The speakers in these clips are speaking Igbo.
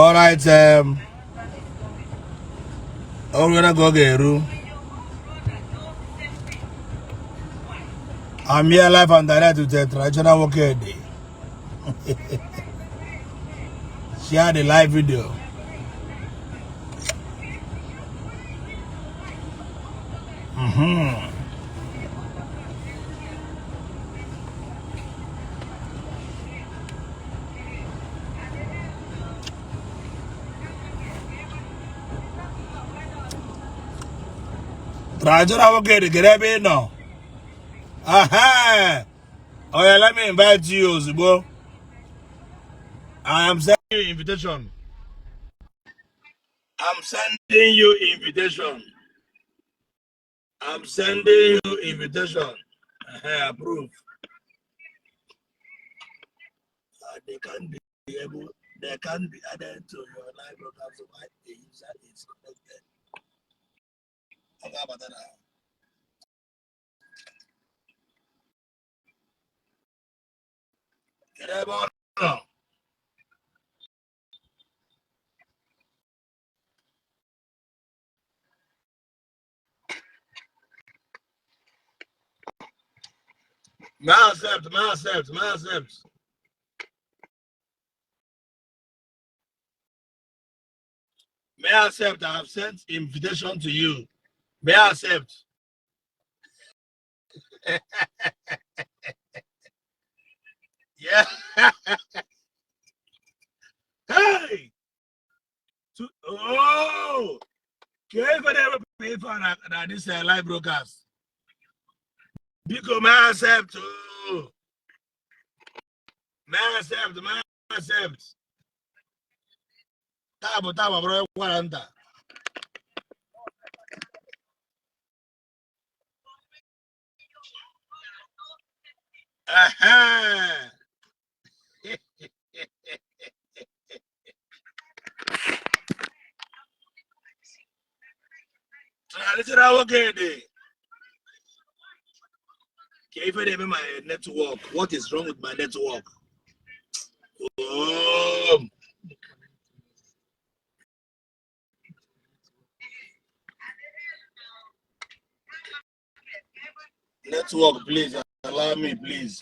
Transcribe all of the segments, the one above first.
All right, o ruola ka ọ ga-eru. I'm here live and direct with the traditional Nwokedi. Share the live video. Traditional Nwokedi, kedu ebe ị nọ? Aha! Oya, let me invite you ozugbo. I am sending you invitation. I'm sending you invitation. I'm sending you invitation. Approve. They can be able, they can be added to your live broadcast while the user is connected. Ọ ga-abata na kedu ebe ọ nọ? Ma accept, ma accept, ma accept. May I accept? I have sent invitation to you. May I accept? Yeah. Hey! Oh! Ka ife na-ewepụ ife a na this live broadcast. Biko, may I accept? Oh. May I accept? May I accept? Taa bụ taa ma bụrụ kwara nta. Ehe. Traditional Nwokedi. Ka ife na-eme my network. What is wrong with my network? Oh. Network, please allow me, please.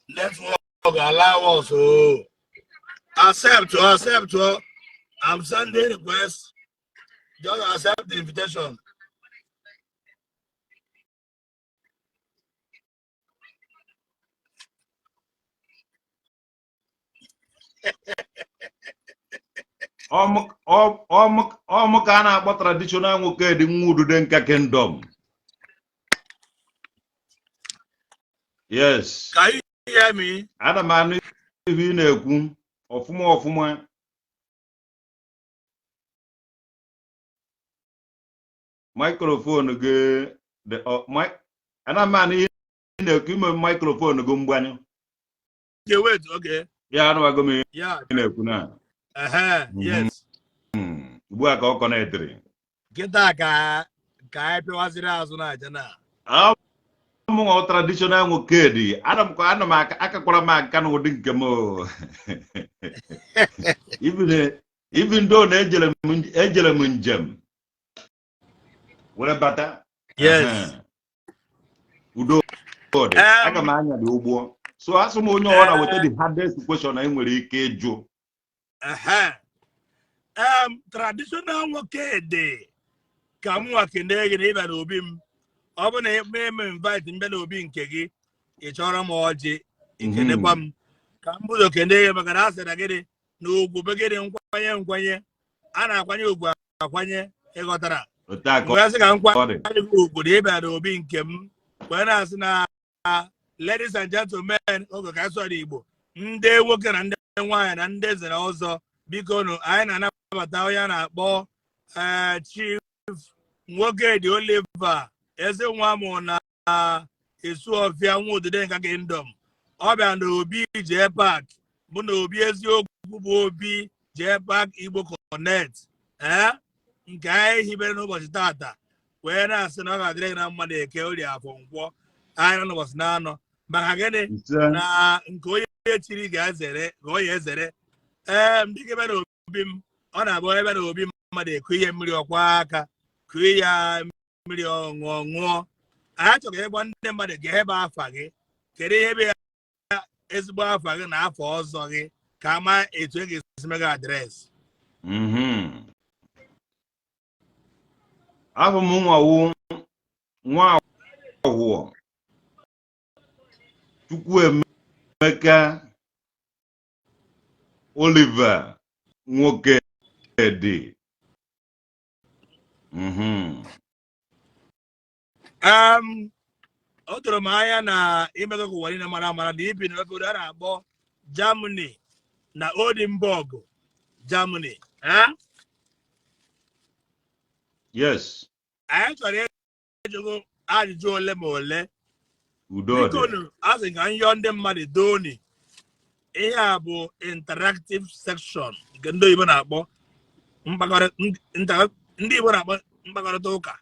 Network, allow us. Oh. Accept, oh, accept. Oh. I'm sending request. Just accept the invitation. Ọ mụ ka a na-akpọ traditional Nwokedi nwa Udude Nka Kingdom. Yes. Can you hear me? Ana m anụ ihe ị na-ekwu ọfụma ọfụma. Microphone gị dị ana m anụ ihe ị na-ekwu ime microphone gị mgbanyụ. Okay, wait, okay. Ya anụwago m ihe ị na-ekwu na. Yes. Ugbu a ka ọ kọnetịrị. Kịta ka ka anyị pịawaziri azụ na aja na. Mụnwa traditional Nwokedi ana m ana m akakwara m aka n'ụdị nke m even though na ejere m njem were bata. Yes. Udo dị. Aga m anya dị ụgbọ so asị m onye ọbụla weta the hardest question anyị nwere ike ịjụ. Traditional Nwokedi, ka m nwa kene gị na ịbịa n'obi m. Ọ bụ na eme m invite m bịa n'obi nke gị, ị chọrọ m ọjị, ikenekwa m ka m buzo kene gị maka na a sị na gịnị na ugwu bụ gịnị nkwanye nkwanye a na-akwanye ugwu akwanye ịghọtara mgbe a sị ka m kwanye gị ugwu na ịbịa n'obi nke m wee na-asị na ladies and gentlemen oge ka asụ Igbo ndị nwoke na ndị nwaanyị na ndị eze na ọzọ biko nụ anyị na-anabata onye a na-akpọ Chief Nwokedi Oliver Ezenwa mụ na Isuofia nwa Udude Nka Kingdom. Ọ bịa na obi J-Park bụ na obi eziokwu. Ukwu bụ obi JPAC Igbo Connect, ee, nke anyị hibere n'ụbọchị tata, wee na-asị na ọ ga-adịrị gị na mma na Eke, Orie, Afọ, Nkwọ. Anyị nọ n'ụbọchị na-anọ maka gịnị? Ise. Na nke onye chiri ga-ezere ka ọ ya ezere. Ee, ndị ebe na obi m, ọ na-abụ ebe na obi mmadụ eku ihe mmiri ọkwa aka kuo ya mmiri ọṅụọ ṅụọ. Anyị chọrọ ịgwa ndị mmadụ ga ebe afa gị, kedu ihe bụ ya ezigbo afa gị na afa ọzọ gị, ka ama etu e ga-esi mega address. Abụ m nwawu nwa Chukwuemeka Oliver Nwokedi. O doro m anya na imego ka ụwa niile mara amara na ibi n'obodo a na-akpọ Germany, na Oldenburg, Germany, eh? Yes. Anyị chọrọ ịjụgụ ajụjụ ole ma ole. Udo dị. Bikonu, a sị ka nyọ ndị mmadụ doni. Ihe a bụ interactive section nke ndị oyibo na-akpọ ndị Igbo na-akpọ mkpakọrịta ụka.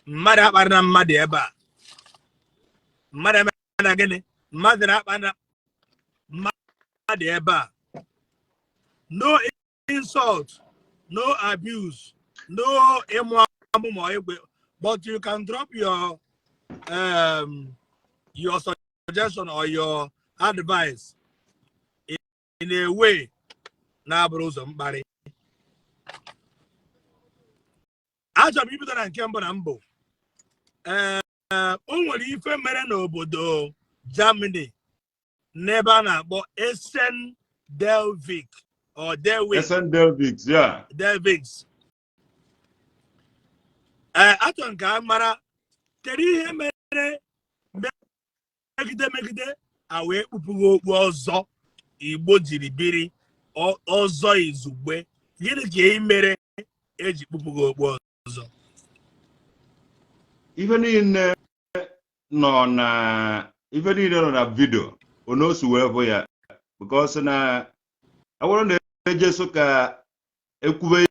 Mmadụ akparị na mmadụ ebe a, mmadụ eme na gịnị, mmadụ na-akpa na mmadụ ebe a. No insult, no abuse, no ịmụ amụ ma egbe, but you can drop your suggestion or your advice in a way na-abụrụ ụzọ mkparị. Achọrọ m ibido na nke mbụ na mbụ. Ee, o nwere ife mere n'obodo Germany n'ebe a na-akpọ Essen Delvik or Delwik. Essen Delvik, yeah. Delvik. Ee, achọrọ m ka a mara kedu ihe mere megide megide a wee kpupụghị okpu ọzọ Igbo jiri biri ọzọ izugbe. Gịnị ka ị mere eji kpupụghị okpu ọzọ? Ife niile nọ na video onosu wee bụ ya, because na ọ bụrụ na ejeso ka ekwube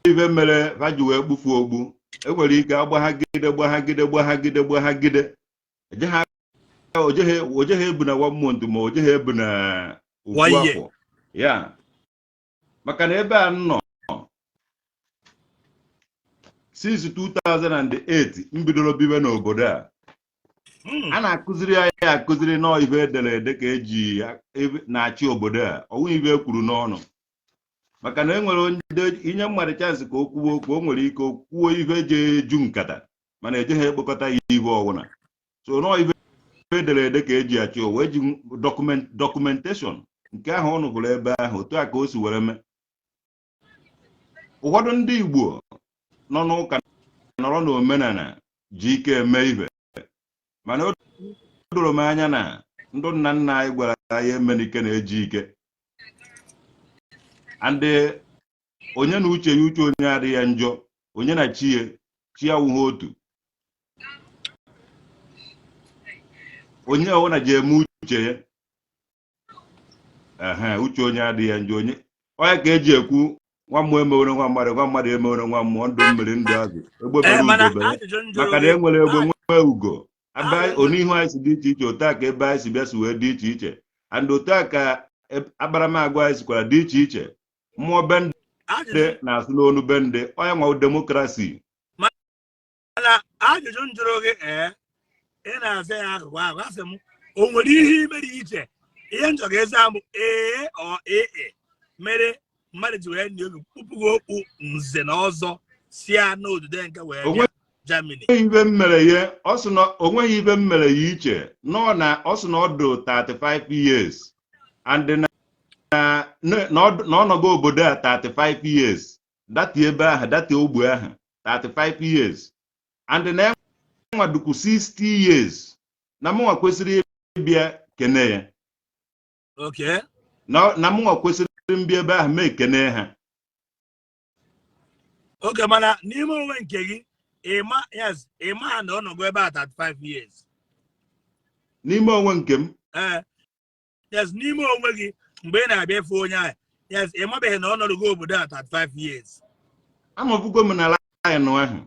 ife mere ha ji wee kpufu ogbu, enwere ike agbaghagide gbaghagide gbaghagide gbaghagide, ojeghị ebu na one month, ma ojeghị ebu na ofu One year. afọ ya, maka na ebe a nọ since 2008 m bidoro bibe n'obodo a. A na-akụziri anyị akụziri nọọ ife edere ede ka eji na-achị obodo a, ọnwụ ife e kwuru n'ọnụ, maka na e nwere ndị inye mmadụ chance ka o kwuo okwu, o nwere ike o kwuo ife ji eju nkata, mana ejeghị ekpokọta ya ife ọwụna. So nọọ ife edere ede ka eji achị ụwa, eji documentation nke ahụ ụnụ hụrụ ebe ahụ, otu a ka o si were mee. Ụfọdụ ndị Igbo nọ n'ụka nọrọ n'omenala ji ike eme ife, mana o doro m anya na ndụ nna nna anyị gwara anyị emenike na-eji ike, and onye na uche ya, uche onye adịghị ya njọ, onye na chi ya, chi ya awụghị otu. Onye ọbụla ji eme uche ya. Ehe, uche onye adịghị ya njọ. Onye onye ka eji ekwu nwa mmụọ emewere nwa mmadụ, nwa mmadụ emewere nwa mmụọ, ndụ mmiri ndụ azụ, egbe bere mana ugo bere. Ajụjụ m jụrụ Maka na gị e nwere egbe nwee ugo. Ebe onihu anyị si dị iche iche, otu a ka ebe anyị si bịa si wee dị iche iche, and otu a ka akparamagwa anyị sikwara dị iche iche. Mmụọ be ndị ajụjụ na-asụ n'onu be ndị onye nwa democracy. Mana ajụjụ m jụrụ gị, ee, ị na-aza ya akụkụ ahụ. Asị m, o nwere ihe imere iche, ihe m chọrọ ịza m ee ọ ee mere mmadụ ji wee nye obi kpụpụghị okpu nze na ọzọ si ya n'odide nke wee bịa Germany? Onweghị ibe m mere ya. Ọ sị na onweghị ibe m mere ya iche nọ na ọ sị na ọ dị 35 years and na ọ nọgo obodo a 35 years, dati ebe ahụ, dati ogbe ahụ 35 years, and na enwa dukwu 60 years, na mụnwa kwesịrị ịbịa kene ya. Na mụnwa kwesịrị mbịa ebe ahụ mee kene ha. Okay, mana n'ime onwe nke gị, ịma, yes, ịma na ọ nọgo ebe a 35 years? N'ime onwe nke m? Ee, yes, n'ime onwe gị, Mgbe ị na-abịa ịfụ onye ahụ, yes, ị mabeghị na ọ nọrọgo obodo a 35 years? Anọbugo m na line ahụ.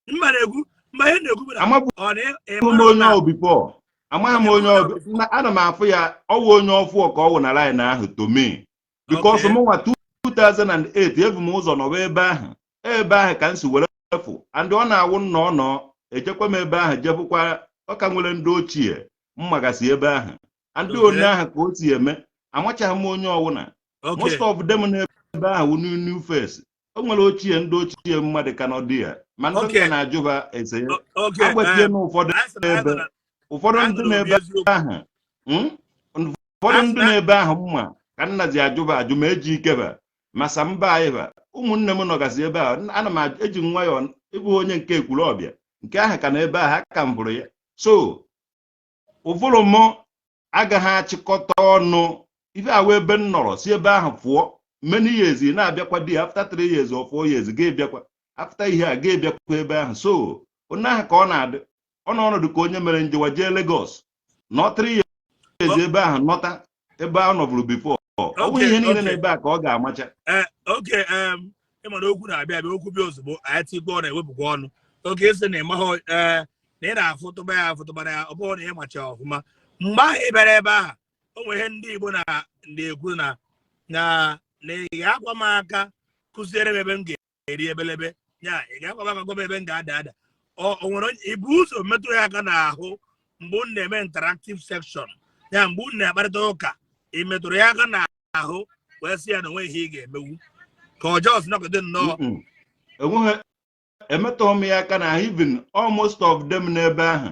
Mma na-ekwu mgbe ihe na-ekwu bụ na Amabu ọ na ị m mara onye na ọ before, amaghị m onye ọ ana m afụ ya, ọwụ onye ọfụ ka ọ wụ na line ahụ to me, because mụnwa 2008 ebu m ụzọ nọwa ebe ahụ, ebe ahụ ka m si were fụ, and ọ na-awụ nna ọ nọ ejekwa m ebe ahụ, jebụkwa ọ ka nwere ndị ochie mmagasị ebe ahụ, and onye ahụ ka o si eme, amachaghị m onye ọwụna. Most of them n'ebe ahụ wụ new new face. O nwere ochie, ndị ochie mmadụ ka nọ dị ya, ma ndị ka na-ajụba ese ya agbatie n'ụfọdụ Anyị sị na anyị ebe nọ ụfọdụ anyị ndị nọ n'obi na-ebe eziokwu. ahụ, ụfọdụ Anyị sị ndị na na-ebe ahụ mma ka nna ji ajụba ajụ ma eji ikeba masa mba anyị ba ụmụnne m nọgasị ebe ahụ. Ana m eji nwayọọ ịbụ onye nke ekwuru ọbịa nke ahụ ka na ebe ahụ aka m hụrụ ya, so ụvụrụ m agaghị achịkọta ọnụ ife ahụ ebe m nọrọ si ebe ahụ pụọ many years na-abịakwa di after 3 years or 4 years ga-ebịakwa after ihe a ga-ebịakwa ebe ahụ. So onye ahụ ka ọ na-adị ọ nọ ọnọdụ ka onye mere njewa jee Lagos nọ 3 years ebe ahụ, nọta ebe ahụ nọbụrụ before. Ọ bụghị ihe niile na ebe a ka ọ ga-amacha. Ee, oke ịma na okwu na-abịa abịa, okwu bịa ozugbo, anyị tikwa ọ na-ewepụkwa ọnụ oge esi na ịmaghị ee na ị na-afụtụba ya afụtụbara ya. Ọ bụrụ na ị macha ọfụma mgbe ahụ ị bịara ebe ahụ, o nwere ihe ndị Igbo na-ekwu na ị ga-akwa m aka kụziere m ebe m ga-eri ebelebe ya, ị ga-akwa m aka gwa m ebe m ga-ada ada. O nwere onye ibu ụzọ metụ ya aka n'ahụ mgbe unu na-eme interactive section ya, mgbe unu na-akparịta ụka, ị metụrụ ya aka n'ahụ wee sị ya na onwe ihe ị ga-emewu, ka ọ just nọgide nnọọ? Mm-mm. Enweghị, emetụghị m ya aka na even almost of them n'ebe ahụ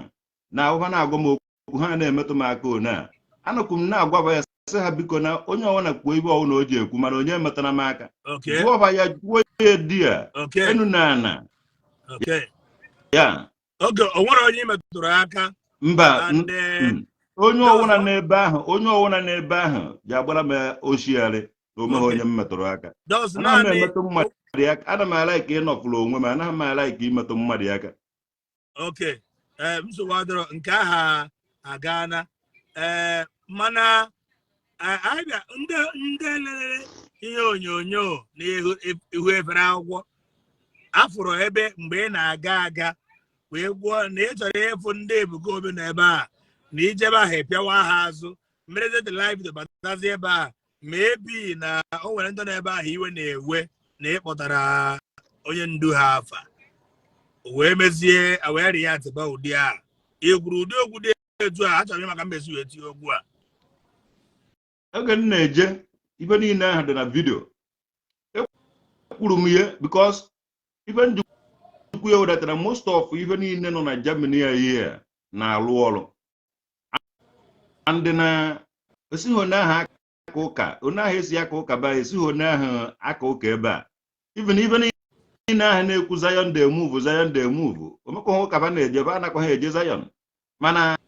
na ahụha na-agwa m okwu, ha na-emetụ m aka one a anọkwu m na-agwaba ya, sị ha biko, na onye ọbụla kwuo ibe ọbụla o ji ekwu, mana onye emetara m aka. Jụọba ya, jụọ ya di ya enu na ana ya. Oge o nwere onye ị metụrụ aka? Mba. And Onye ọwụna n'ebe ahụ, onye ọwụna n'ebe ahụ ji agbara m oshiarị na onweghị onye m metụrụ aka. Just Anaghị m naanị emetụ mmadụ aka. Ana m ala ka ịnọfụrụ onwe m, anaghị m ala ka imetụ mmadụ aka. Okay, ee, nsogbu adịrọ, nke aha agaana. Ee, mana anyị bịa ndị lelere ihe onyonyo n'ihu ihu efere akwụkwọ afụrụ ebe mgbe ị na-aga aga wee gwuo na ị chọrọ ịfụ ndị Ebuka Obi nọ ebe a, na ijebe ahụ ịpịawa ha azụ mmereze dị live video batazi ebe a, ma ebi na o nwere ndị nọ ebe ahụ iwe na-ewe na ịkpọtara onye ndu ha afa wee mezie wee react ba ụdị a ị kwuru ụdị okwu dị etu a. Achọrọ m maka mmezi wee tinye okwu a. Oge m na-eje, ife niile ahụ dị na video ekwuru m ihe, because ife njikwu ya wedatara most of ife niile nọ na Germany a ihe a na-alụ ọrụ, and na esighị onye ahụ aka ụka, onye ahụ esi aka ụka ba, esighị onye ahụ aka ụka ebe a. Even ife niile ahụ na-ekwu Zion dey move, Zion dey move, omekwaghị ụka ba na-eje, ba anakwaghị eje Zion. Mana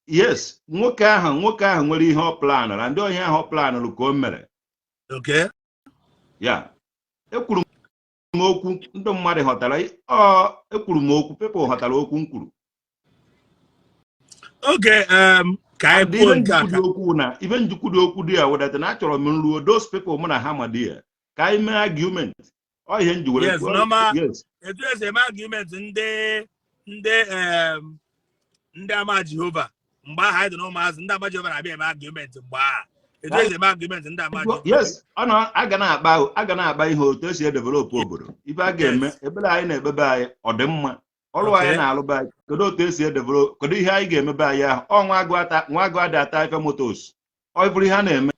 yes, nwoke ahụ nwere ihe ọ planụrụ, ndị ọhịa ahụ ọ planụrụ ka o mere. Ya ekwuru m okwu, ndị mmadụ ghọtara ọ. Ekwuru m okwu, people ghọtara okwu m kwuru. Oge ka anyị And kwuo ife nke a njikwu ka dị okwu na ife njikwu dị okwu dị ya wedata na achọrọ m nruo those people mụ na ha ma dị ya ka anyị mee argument. Ọ ihe m ji were Yes, kwuo. normal. Yes. Etu esi eme argument ndị ama Jehova mgbe ahụ anyị dị n'ụmụazị, ndị ama Jehova na-abịa eme argument mgbe ahụ, etu esi eme argument ndị ama Jehova. Yes, ọ na aga na-akpa ihe otu esi edevelop obodo, ife a ga-eme ebere anyị na-ekpebe anyị, ọ dị mma ọrụ anyị na-alụ be anyị, kedu otu esi edevelop, kedu ihe anyị ga-emebe anyị ahụ. Ọ nwa agụ ata, nwa agụ adị ata ife motos ọ bụrụ ihe a na-eme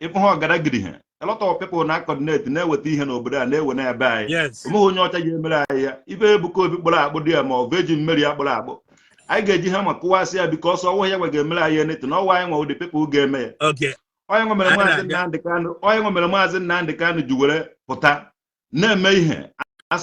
ịfụ ha ọgadagidi ha. A lot of people na coordinate na-eweta ihe n'obodo a na-ewe n'ebe anyị. Onweghị onye ọcha ga-emere anyị ya. Ife Ebuka Obi kpọrọ akpụ dị ya, ma ọ Virgin Mary akpọrọ akpụ, anyị ga-eji ha ma kụwasị ya, because ọnwụ ya nwe ga-emere anyị anything. Ọnwa anyị nwe the people ga-eme ya. Onye nwe mere Anyị Maazị na-abịa. Nnamdị Kanụ, onye nwe mere Maazị Nnamdị Kanụ ji were pụta na-eme ihe.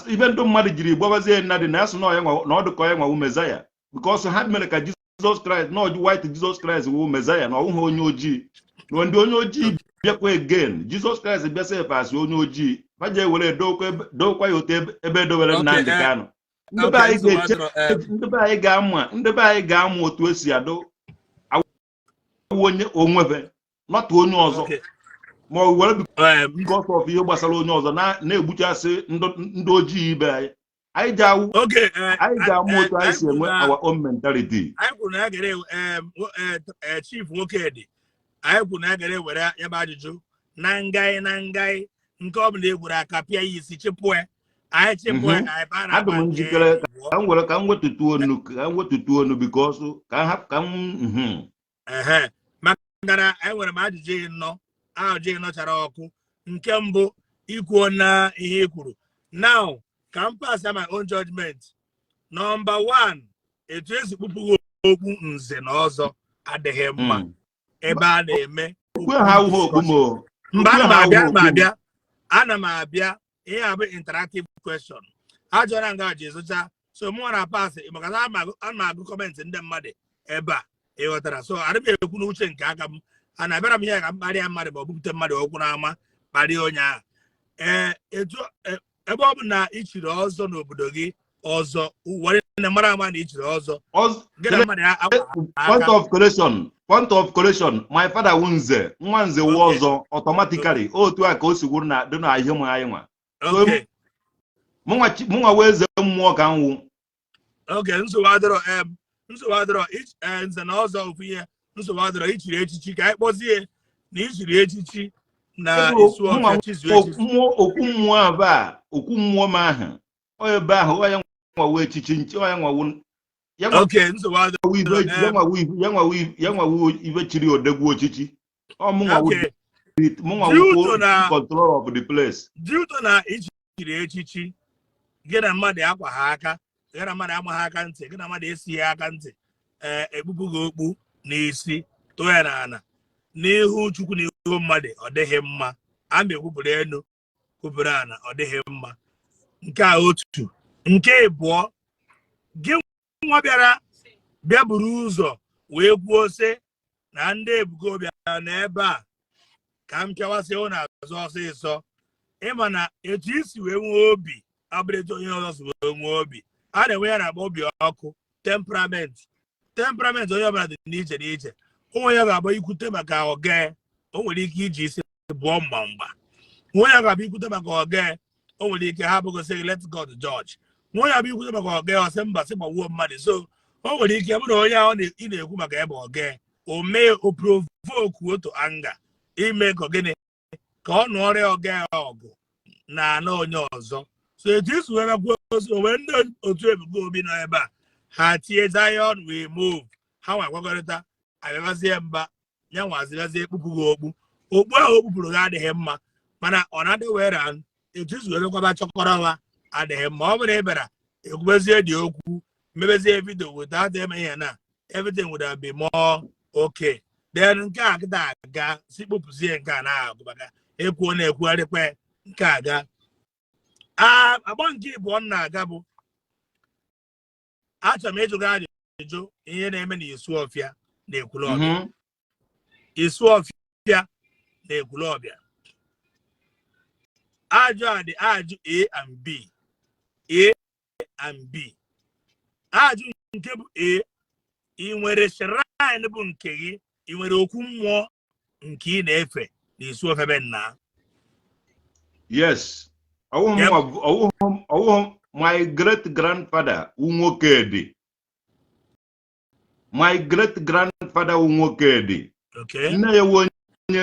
Ife ndị mmadụ jiri gbabazie Nnadị na asụ na onye nwe- na ọ dị ka onye nwawu Messiah, because ha mere ka Jizọs Kraịst na ọjụ white Jizọs Kraịst wu Messiah, na ọwụghị onye ojii, na ndị onye ojii bịakwa again. Jizọs Kraịst bịa sef asị onye ojii ha ji ewere dokwa ya otu ebe edowere Nnamdị Kanụ. Ndị be anyị nsogbu ga-eche adịrọ, ndị be anyị ga-amụ, ndị be anyị ga-amụ otu esi adụ awụ onye onwebe Not onye ọzọ. Ma ọ were because of ihe gbasara onye ọzọ na-egbuchasị ndị ojii ibe anyị. Anyị ji awụ anyị ji ama otu anyị si enwe our own mentality. Anyị kwuru na ya gara Chief Nwokedi, anyị kwuru na ya gara ewere ya bụ ajụjụ na ngai na ngai, nke ọ bụla egwuru aka pịa ya isi chịpụ ya, anyị chịpụ ya. Anyị baa na Adị m agba nke njikere abụọ. Ka m were ka m wetutu onu, ka m wetutu onu, because ka m hapụ ka m Ehe, maka na enwere m ajụjụ ịnọ, ajụjụ ịnọ chara ọkụ. Nke mbụ, ikwuo na ihe i kwuru. Now ka m pass my own judgment. Number one, etu esi kpụpụ gị okpu nze na ọzọ adịghị mma ebe a na-eme Okwu ha awụghị okpu m o. Mba, ana m Okwu ha abịa, awụghị ana m okpu m. abịa, ana m abịa. Ihe a bụ interactive question ajọra nga ji zụcha, so mụ na pass maka na ana m agụ comment ndị mmadụ ebe a, ị ghọtara? So adị m ekwu n'uche nke aka m. A na-abịara m ihe ka m kparịa mmadụ ma ọ bupụta mmadụ okwu n'ama kparịa onye ahụ. Ee, etu ebe ọ bụ na ị chiri ọzọ n'obodo gị, ọzọ ụwa niile mara ama na ị chiri ọzọ, gị na mmadụ ya akwa Point aka. of correction, point of correction: my father wu nze, nwa nze wu ọzọ automatically. Otu a ka o si wuru na dị na ihe mụ anyị nwa. Mụnwa wee eze mmụọ ka m wụ. Oge nsogbu adịrọ, nsogbu adịrọ. Nze na ọzọ ofu ihe, nsogbu adịrọ. Ichiri echichi, ka anyị kpọzie na ichiri echichi na isu Mụnwa ọfịa chizuo echichi. Mmụọ, okwu mmụọ ahụ a, okwu mmụọ m ahụ, ọ ebe ahụ ọ ya nwawu echichi nchi, ọ ya nwawu ya. Oke, nsogbu adịrọ. Nwawu ibe ya, nwawu ibe ya, nwawu ya, nwawu ibe chiri odegwu ochichi. Ọ mụnwa wu mụnwa Due wu to na control of the place. Due to na ichiri echichi, gị na mmadụ akwa ha aka, gị na mmadụ ama ha aka ntị, gị na mmadụ esighị aka ntị, ee, ekpupụ gị okpu n'isi, tụọ ya n'ala n'ihu Chukwu, n'ihu mmadụ, ọ dịghị mma. A ma ekwupụrụ elu, kwupụrụ ala, ọ dịghị mma. Nke a otu. Nke ịbụọ, gị nwa bịara bịa buru ụzọ wee kwuo sị na ndị Ebuka bịara n'ebe a ka m pịawasị ụnụ azụ ọsịsọ. Ịma na etu isi wee nwee obi abụrụ etu onye ọzọ si wee nwee obi. A na-enwe ya na-akpọ obi ọkụ, temperament. Temperament onye ọbụla dị n'iche n'iche. Onwe ya ga-agba ikwute maka oge o nwere ike iji isi bụọ mgbamgba. Nwe ya ga-abịa ikwute maka oge o nwere ike ha abụghị sị let God judge. Nwe ya abịa ikwute maka oge, ọsị mba, sị gbawuo mmadụ. So o nwere ike bụrụ onye ahụ ị na-ekwu maka ebe oge o mee, o provoke otu anger ime ka gịnị, ka ọ nụọrọ oge ọgụ na ana onye ọzọ. So etu isi wee mekwuo ozi onwe ndị otu Ebuka Obi nọ ebe a, ha tie "Zion we move", ha nwa gwakọrịta abịabazie mba ya nwazibazie ekpupụ gị okpu. Okpu ahụ o kpupụrụ gị adịghị mma, mana ọ na-adị were etu isi wee mekwaba chọkọrọwa adịghị mma. Ọ bụrụ na ị bịara ekwubezie dị okwu, mebezie video without eme ihe na everything would have been more okay. Then nke a kịta aga si kpopụzie nke a na-agụ maka ekwuo na-ekwugharịkwa nke a ga agba. Nke ịbụọ m na-aga bụ achọrọ m ịjụ gị ajụjụ ihe na-eme na Isuọfịa na Ekwulọbịa. Isuọfịa na Ekwulọbịa, ajụ a dị ajụ A and B, A and B. Ajụ nke bụ A: ị nwere shrine bụ nke gị? Ị nwere okwu mmụọ nke ị na-efe na Isuọfịa be nna? Yes. Ọwụhụ my great grandfather wu nwoke dị, my great grandfather wu nwoke dị. Nne ya wu onye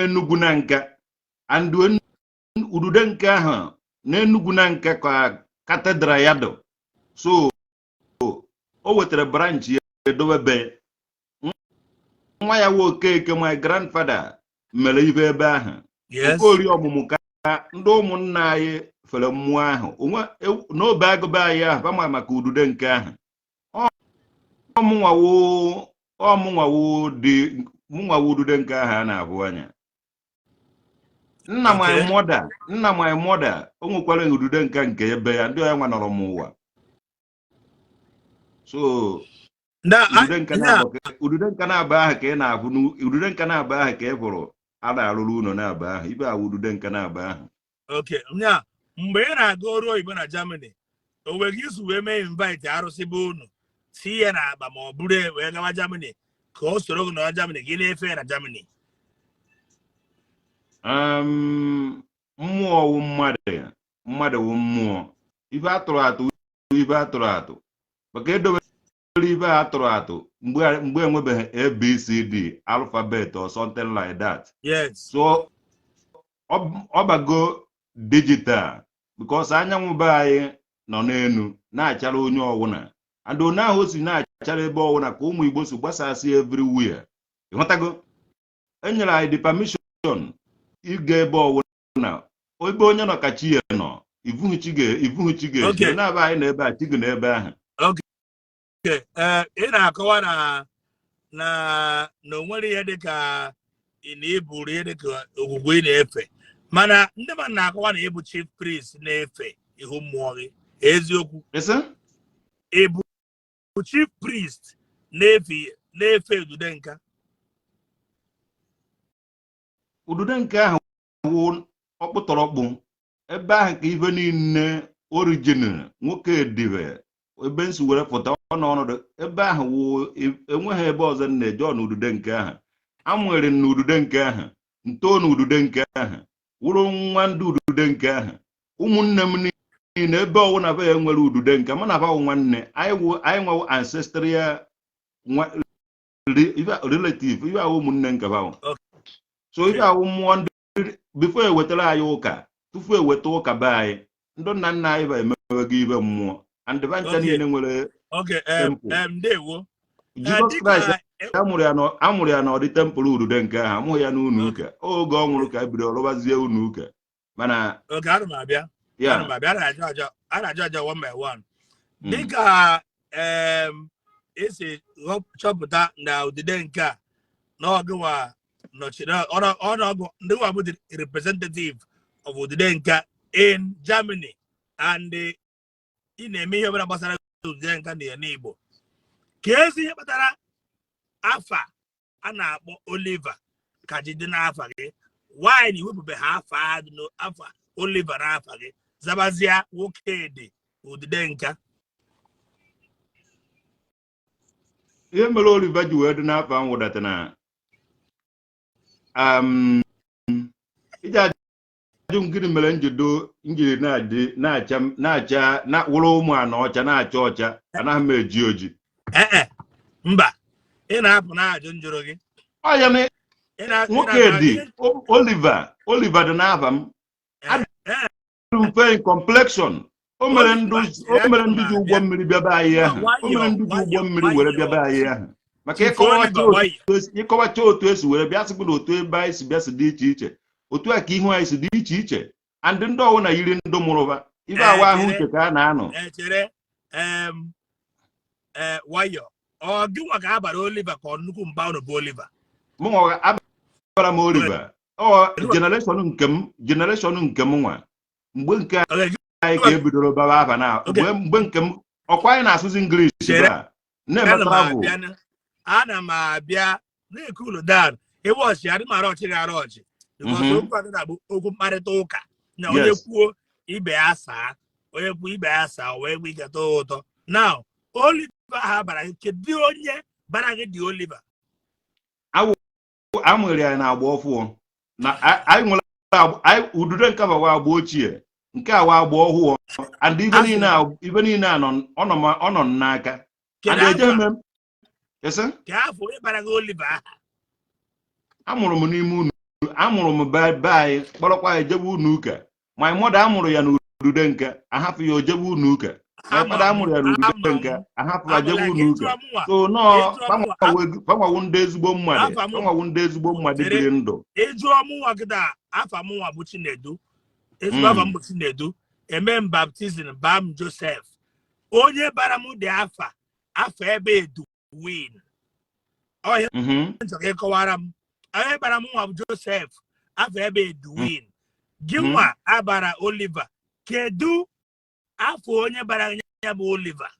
Enugu na Nka, and udude nke ahụ na Enugu na Nka ka cathedral ya dụ. So o wetara branch ya edobe be nwa ya wu Okeke. My grandfather mere ibe ebe ahụ. Okorie ọmụmụ ka ndị ụmụnna anyị fere mmụọ ahụ onwe n'obe agụba anyị ahụ fama maka udude nke ahụ. Ọmụnwawo dị mụnwawo udude nke ahụ a na-abụ anya nna my mother, nna my mother, o nwekwara udude nke nke ebe ya ndị onye nwa nọrọ m ụwa. So udude nke udude nke na-aba ahụ ka ị na-abụ, udude nke na-aba ahụ ka ị hụrụ a na-arụrụ ụlọ na-aba ahụ ibe awụ udude nke na-aba ahụ. Okay, nya mgbe ị na-aga ọrụ oyibo na Germany, o nwere gị isi wee mee invite arụsị be unu si ya na akpa ma ọ bụrụ wee gawa Germany ka o soro gị nọ Germany, gị na-efe ya na Germany? Mmụọ wụ mmadụ, mmadụ wụ mmụọ. Ife atụrụ atụ, ife atụrụ atụ, maka edobere ife a atụrụ atụ mgbe enwebeghị ABCD alphabet or something like that. So ọ bago digital because anyanwụ be anyị nọ n'elu na-achara onye ọwụna, and onye ahụ o si na-achara ebe ọwụna ka ụmụ Igbo si gbasasị everywhere. Ịghọtago? Enyere anyị the permission ịga ebe ọwụna, ebe onye nọ ka chi ya nọ. Ivuhu chi ivuhu chi ga-eji na-aba anyị n'ebe a, chi gị n'ebe ahụ. Okay. Ee, ị na-akọwa na o nwere ihe dịka ị na-eburu ihe dịka ogwugwu ị na-efe, mana ndị mmadụ na-akọwa na ịbụ chief priest na-efe ihu mmụọ gị. Eziokwu? Isi? Ịbụ chief priest na-efe udude nka? Udude nke ahụ wụ ọkpụtọrọkpụ ebe ahụ ka ife niile origin nwoke edibe ebe nsi were pụta. Ọ nọ ọnọdụ ebe ahụ wụ enweghị ebe ọzọ m na-eje. Ọ na udude nke ahụ amụere m, na udude nke ahụ ntoo, na udude nke ahụ wụrụ nwa ndị udude nke ahụ. Ụmụnne m niile, ebe ọwụna be ya nwere udude nke mụ na ba wụ nwanne anyị, wụ anyị nwewo ancestral nwa relative. Ife ahụ ụmụnne nke ba wụ. So ife ahụ mmụọ ndị before ewetara anyị ụka, tupu eweta ụka be anyị, ndị nna nna anyị ba emewego ibe mmụọ and ba ncha niile nwere temple. Ndewo. Jizọs Dịka Kraịst, amụrụ ya n'ọdị temple udude nke ahụ, amụghị ya n'ụlọ ụka. Oge ọ nwụrụ ka e bidoro rụbazie ụlọ ụka, mana Oge ana m abịa. Ya. Ana m abịa. A na-ajụ aja one by one. Dịka esi chọpụta na odide nke a na ọgụwa nọchiri ọnụọgụ ndị nwa bụ the representative of odide nka in Germany, and ị na-eme ihe ọbụla gbasara odide nka na n'Igbo, ka ezi ihe kpatara afa a na-akpọ Oliver ka ji dị n'afa gị, why iwepụbeghị afa a dị n'afa Oliver n'afa gị, zabazie nwoke dị odide nka? Ihe mere Oliver ji wee dị n'afọ ahụ wụdata na iji ajụ m gịnị mere njido njiri na-adị na-acha na-acha na wụrụ ụmụ ana ọcha na-acha ọcha, anaghị m eji oji. Ee, mba, ị na-apụ na-ajụ njụrụ gị. Ọ ya na Ị nwoke dị Oliver, Oliver dị n'afa m. Adị mfe in complexion. O mere ndị ji ụgbọ mmiri bịaba anyị ahụ, o mere ndị ji ụgbọ mmiri were bịaba anyị ahụ maka Chief ịkọwacha Oliver, otu ịkọwacha otu esi were bịa, sịkwa na otu ebe anyị si bịa si dị iche iche, otu a ka ihu anyị si dị iche iche, and ndị ọwụ na yiri ndụ mụrụba ibe awa ahụ chere. Uche ka a na-anọ. Chere, nwayọ. Ọ gị nwa ka a bara Oliver ka ọ nnukwu mba unu bụ Oliver? Mụnwa abara m Oliver. Ọ generation nke m, generation nke m nwa, mgbe nke anyị ka ebidoro baba afa na mgbe nke m ọkwa anyị na-asụzi English. Chere. Ba na-eme Ana m travel. abịa ana m abịa na-ekulu down. Ebe ọchị adị m ara ọchị ga-ara ọchị because okwu a na-abụ okwu mkparịta ụka na onye kwuo ibe ya saa, onye kwuo ibe ya saa, o wee nwee ike tọọ ụtọ. Now, Oliver ha bara gị, kedu onye bara gị dị Oliver? A nwere anyị na agba ọfụọ na anyị nwere anyị udude nke bawa agba ochie, nke awa agba ọhụụ, and ibe Asị niile ibe niile a nọ ọ nọ ọ nọ m n'aka. Kedu and ejeghị afa m ese. Ka afọ onye bara gị Oliver aha? Amụrụ m n'ime unu, amụrụ m be anyị, kpọrọkwa anyị jebe unu ụka. My mother amụrụ ya n'udude nke ahapụ ya o jebe unu ụka. My Ama father m amụrụ ya n'udude ama nke m ahapụ ya ama jebe like unu ụka. ịjụọ mụnwa So nọọ ịjụọ mụnwa fanwawu ndị ezigbo mmadụ. Afa mụ Fanwawu ndị ezigbo mmadụ Chere. biri ndụ. Ịjụọ mụnwa kịta, afa mụnwa bụ Chinedu. Ezigbo afa m bụ Chinedu. Eme m baptism baa m Joseph. Onye bara m dị afa afa ebe Edwin ọhịa nchọ ka ịkọwara m onye bara m nwa bụ Joseph, afa ebe Edwin gị nwa abara Oliver, kedu afọ onye bara ya bụ Oliver?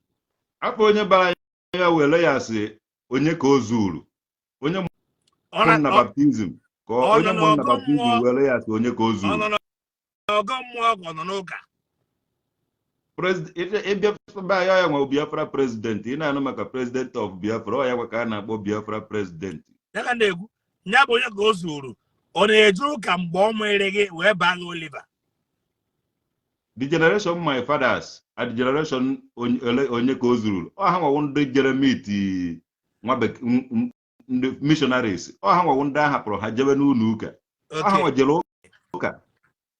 Afọ onye bara ya were ya sị onye ka o zuru onye Ọ mụ na baptism ka ọ onye nọ mụ na n'ọgọ baptism mmụọ? were ya sị onye ka o Ọ zuru. nọ n'ọgọ mmụọ ka ọ nọ n'ụka? Ịbịa be anyị, ya nwe Biafra president. Ị na-anụ maka president of Biafra, ọ ya nwe ka a na-akpọ Biafra president. Ya ka na-ekwu, ya bụ onye ka o zuru Ọ na-eje ụka mgbe ọ mụere gị wee baa gị Oliver? The generation my fathers and the generation onye ka o zuru, ọ ha nwawo ndị jere meet nwa ndị missionaries, ọ ha nwawo ndị a hapụrụ ha jebe n'ụlọ ụka, ọ ha nwa jere ụka.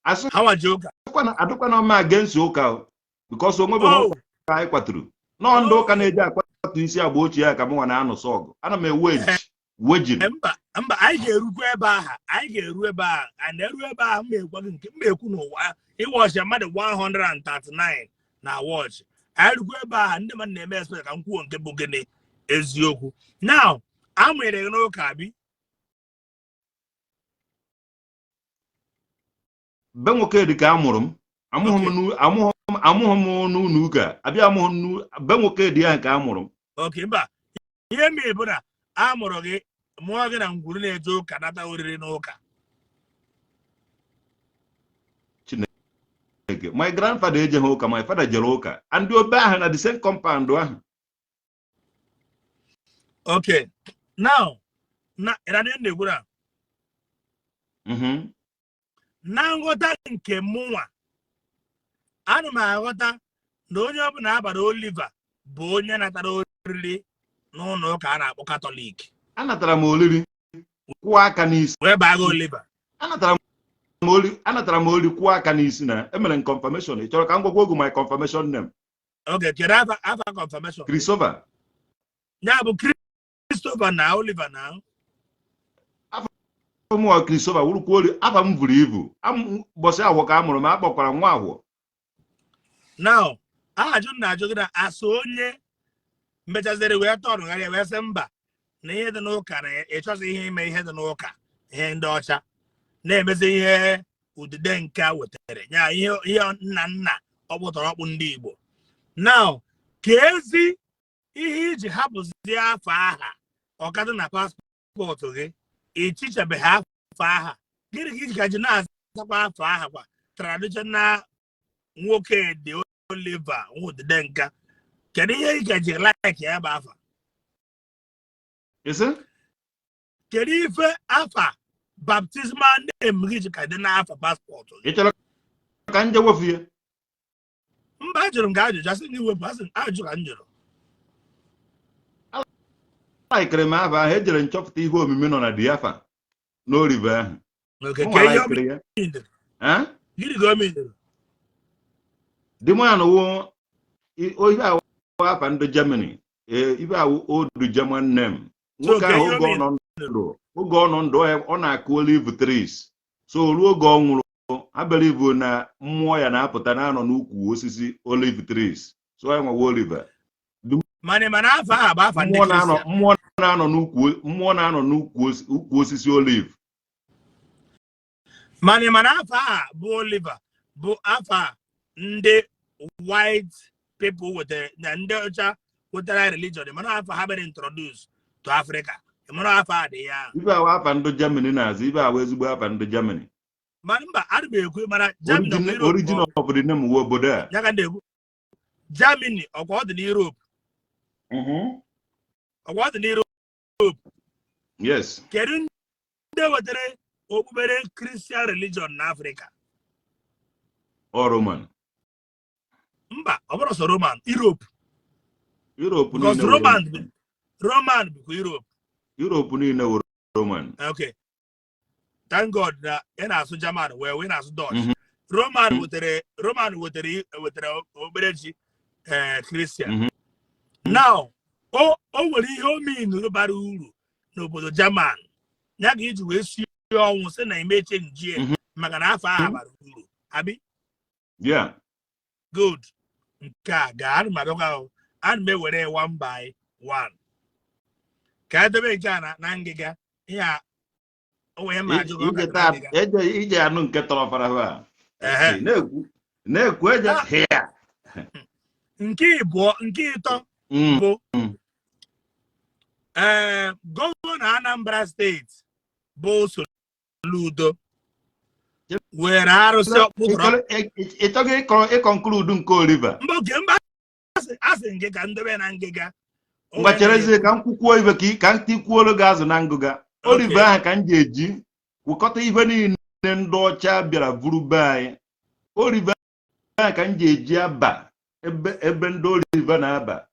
Asị Ha nwa je ụka. Adịkwana ọma against ụka o, because onwebeghị ụka anyị kwaturu nọọ ndị ụka na-eji akwatu isi agba ochie ya ka mụnwa na-anụsọ ọgụ. Ana m eweji wejin. Mba, mba, anyị ga-erukwa ebe ahụ. Anyị ga-eru ebe ahụ. Anyị na-eru ebe ahụ. M ekwu gị nke m ekwu n'ụwa ịwọchị mmadụ 139 na wọchị. Anyị rukwa ebe ahụ, ndị mmadụ na-eme expect ka m kwuo nke bụ gịnị eziokwu. Now, a mụnyere gị n'ụka, abi? Be nwoke dị ka a mụrụ m, amụghị m amụghị m n'ụlọ ụka, abịa amụghị m be nwoke dị ya ka a mụrụ m. Okay, mba, ihe mere bụ na a mụrụ gị, mụọ gị na ngwuru na-eje ụka, nata oriri n'ụka. Chineke, my grandfather ejeghị ụka, my father jere ụka, and obe ahụ na the same compound ahụ. Okay, now na ịradị na-ekwu na na nghọta nke mụnwa, ana m aghọta na onye ọbụla abara Oliver bụ onye natara oriri n'ụlọ ụka a na-akpọ Katọlik. Anatara m oriri kwụọ aka n'isi. Wee baa gị Oliver. Anatara m ori, anatara m ori kwụọ aka n'isi na emere m confirmation. Ị chọrọ ka m gwakwa ogu my confirmation name? Okay, kedu afa confirmation? Christopher. Ya bụ Christopher na Oliver na Mụnwa Christopher wurukwa ori, afa m buru ibu. Ụbọchị ahụ ka a mụrụ m, akpọkwara nwa ahụ. Now, ajụ m na-ajụ gị na asụ onye mechaziri wee tọrụgharịa wee sị mba na ihe dị n'ụka, na ịchọzi ihe ime ihe dị n'ụka, ihe ndị ọcha na-emezi, ihe udide nke a wetara ya, ihe nna nna ọkpụtọrọ ọkpụ ndị Igbo. Now, ka ezi ihe iji hapụzie afọ aha ọkadị na passport gị, ichichabeghị afọ aha, gịnị ka iji ka ji na-azakwa afọ aha kwa traditional nwoke dị Oliver Nwudide nka? Kedu ihe ị ka ji like ya bụ afa? Isi? Kedu ife afa baptismal name gị ji ka dị n'afa passport gị? Ị chọrọ ka m je wefu ya? Mba, ajụrụ m gị ajụjụ, asị gị wepụ, asị ajụjụ ka m jụrụ. Laikere m afa ahụ, ejere nchọpụta ihe omimi nọ na diafa n'Oliver ahụ. Okay, Mụnwa ka ihe o laikere ya. meanere? Eh? Gịnị ka o meanere? The man wụ ihe awụ afa ndị Germany, ee, ibe awụ old German name. Nwoke ka ahụ ihe o oge ọ nọ ndụ, oge ọ nọ ndụ, ọ na-akụ olive trees, so ruo oge ọ nwụrụ, ha believe na mmụọ ya na-apụta na-anọ n'ukwu osisi olive trees, so ya nwewe Oliver. Mana afa ahụ bụ afa ndị Mmụọ na-anọ Kristian. Mmụọ na-anọ n'ukwu, mmụọ na-anọ n'ukwu ukwu osisi olive. Mana afa a bụ Oliver bụ afa ndị white people wetara na ndị ọcha wetara religion. Mana afa ha mere introduce to Africa, mana afa a dị ya. Ibe awụ afa ndị Germany na-azụ, ibe awụ ezigbo afa ndị Germany. Mana mba, ana m ekwu, mana Germany ọkwa Origin Europe? Origin of the name wụ obodo a. Ya ka m na-ekwu, Germany ọkwa ọ dị n'Europe? Ọkwa ọ dị n'Europe? Yes. Kedu ndị wetara okpukpere Christian religion na Africa? Ọ Roman. Mba, ọ bụrụ sọ Roman, Europe. Europe Because niile wụ Roman Roman bụkwa Europe. Europe niile wụ Roman. Okay, thank God na ị na-asụ German wee na-asụ Dutch. Roman wetara okpukperechi Christian. Now, o nwere ihe o meanuru bara uru n'obodo German ya ka iji wee sie ọnwụ sị na imeche njie maka na afọ ahụ bara uru, abi? Yeah. Good, nke a ga ana m abịakwa ahụ, ana m ewere one by one ka edebe nke a na ngịga ihe a o nwere ma ajụ gị, ọ Ije ka dị na taa ngịga. Eje ije anụ nke tọrọ fara a. Ehe. Na-ekwu na-ekwu eje hịa. Nke ịbụọ, nke ịtọ bụ gọvanọ Anambra Steeti bụ Soludo were arụsị ọkpụtọrọ. Ị chọghị ịkọ ịconclude nke Oliver? Mba, oke mba, asị nke ka ndobe na ngịga. O Ngwa, nwere cherezie ka m kwukwuo ibe ka ka m tikwuolu gị azụ na ngụga Oliver ahụ ka m ji eji Wekọta ife niile ndị ọcha bịara vuru be anyị. Orive a ka m ji eji aba ebe ndị orive na-aba,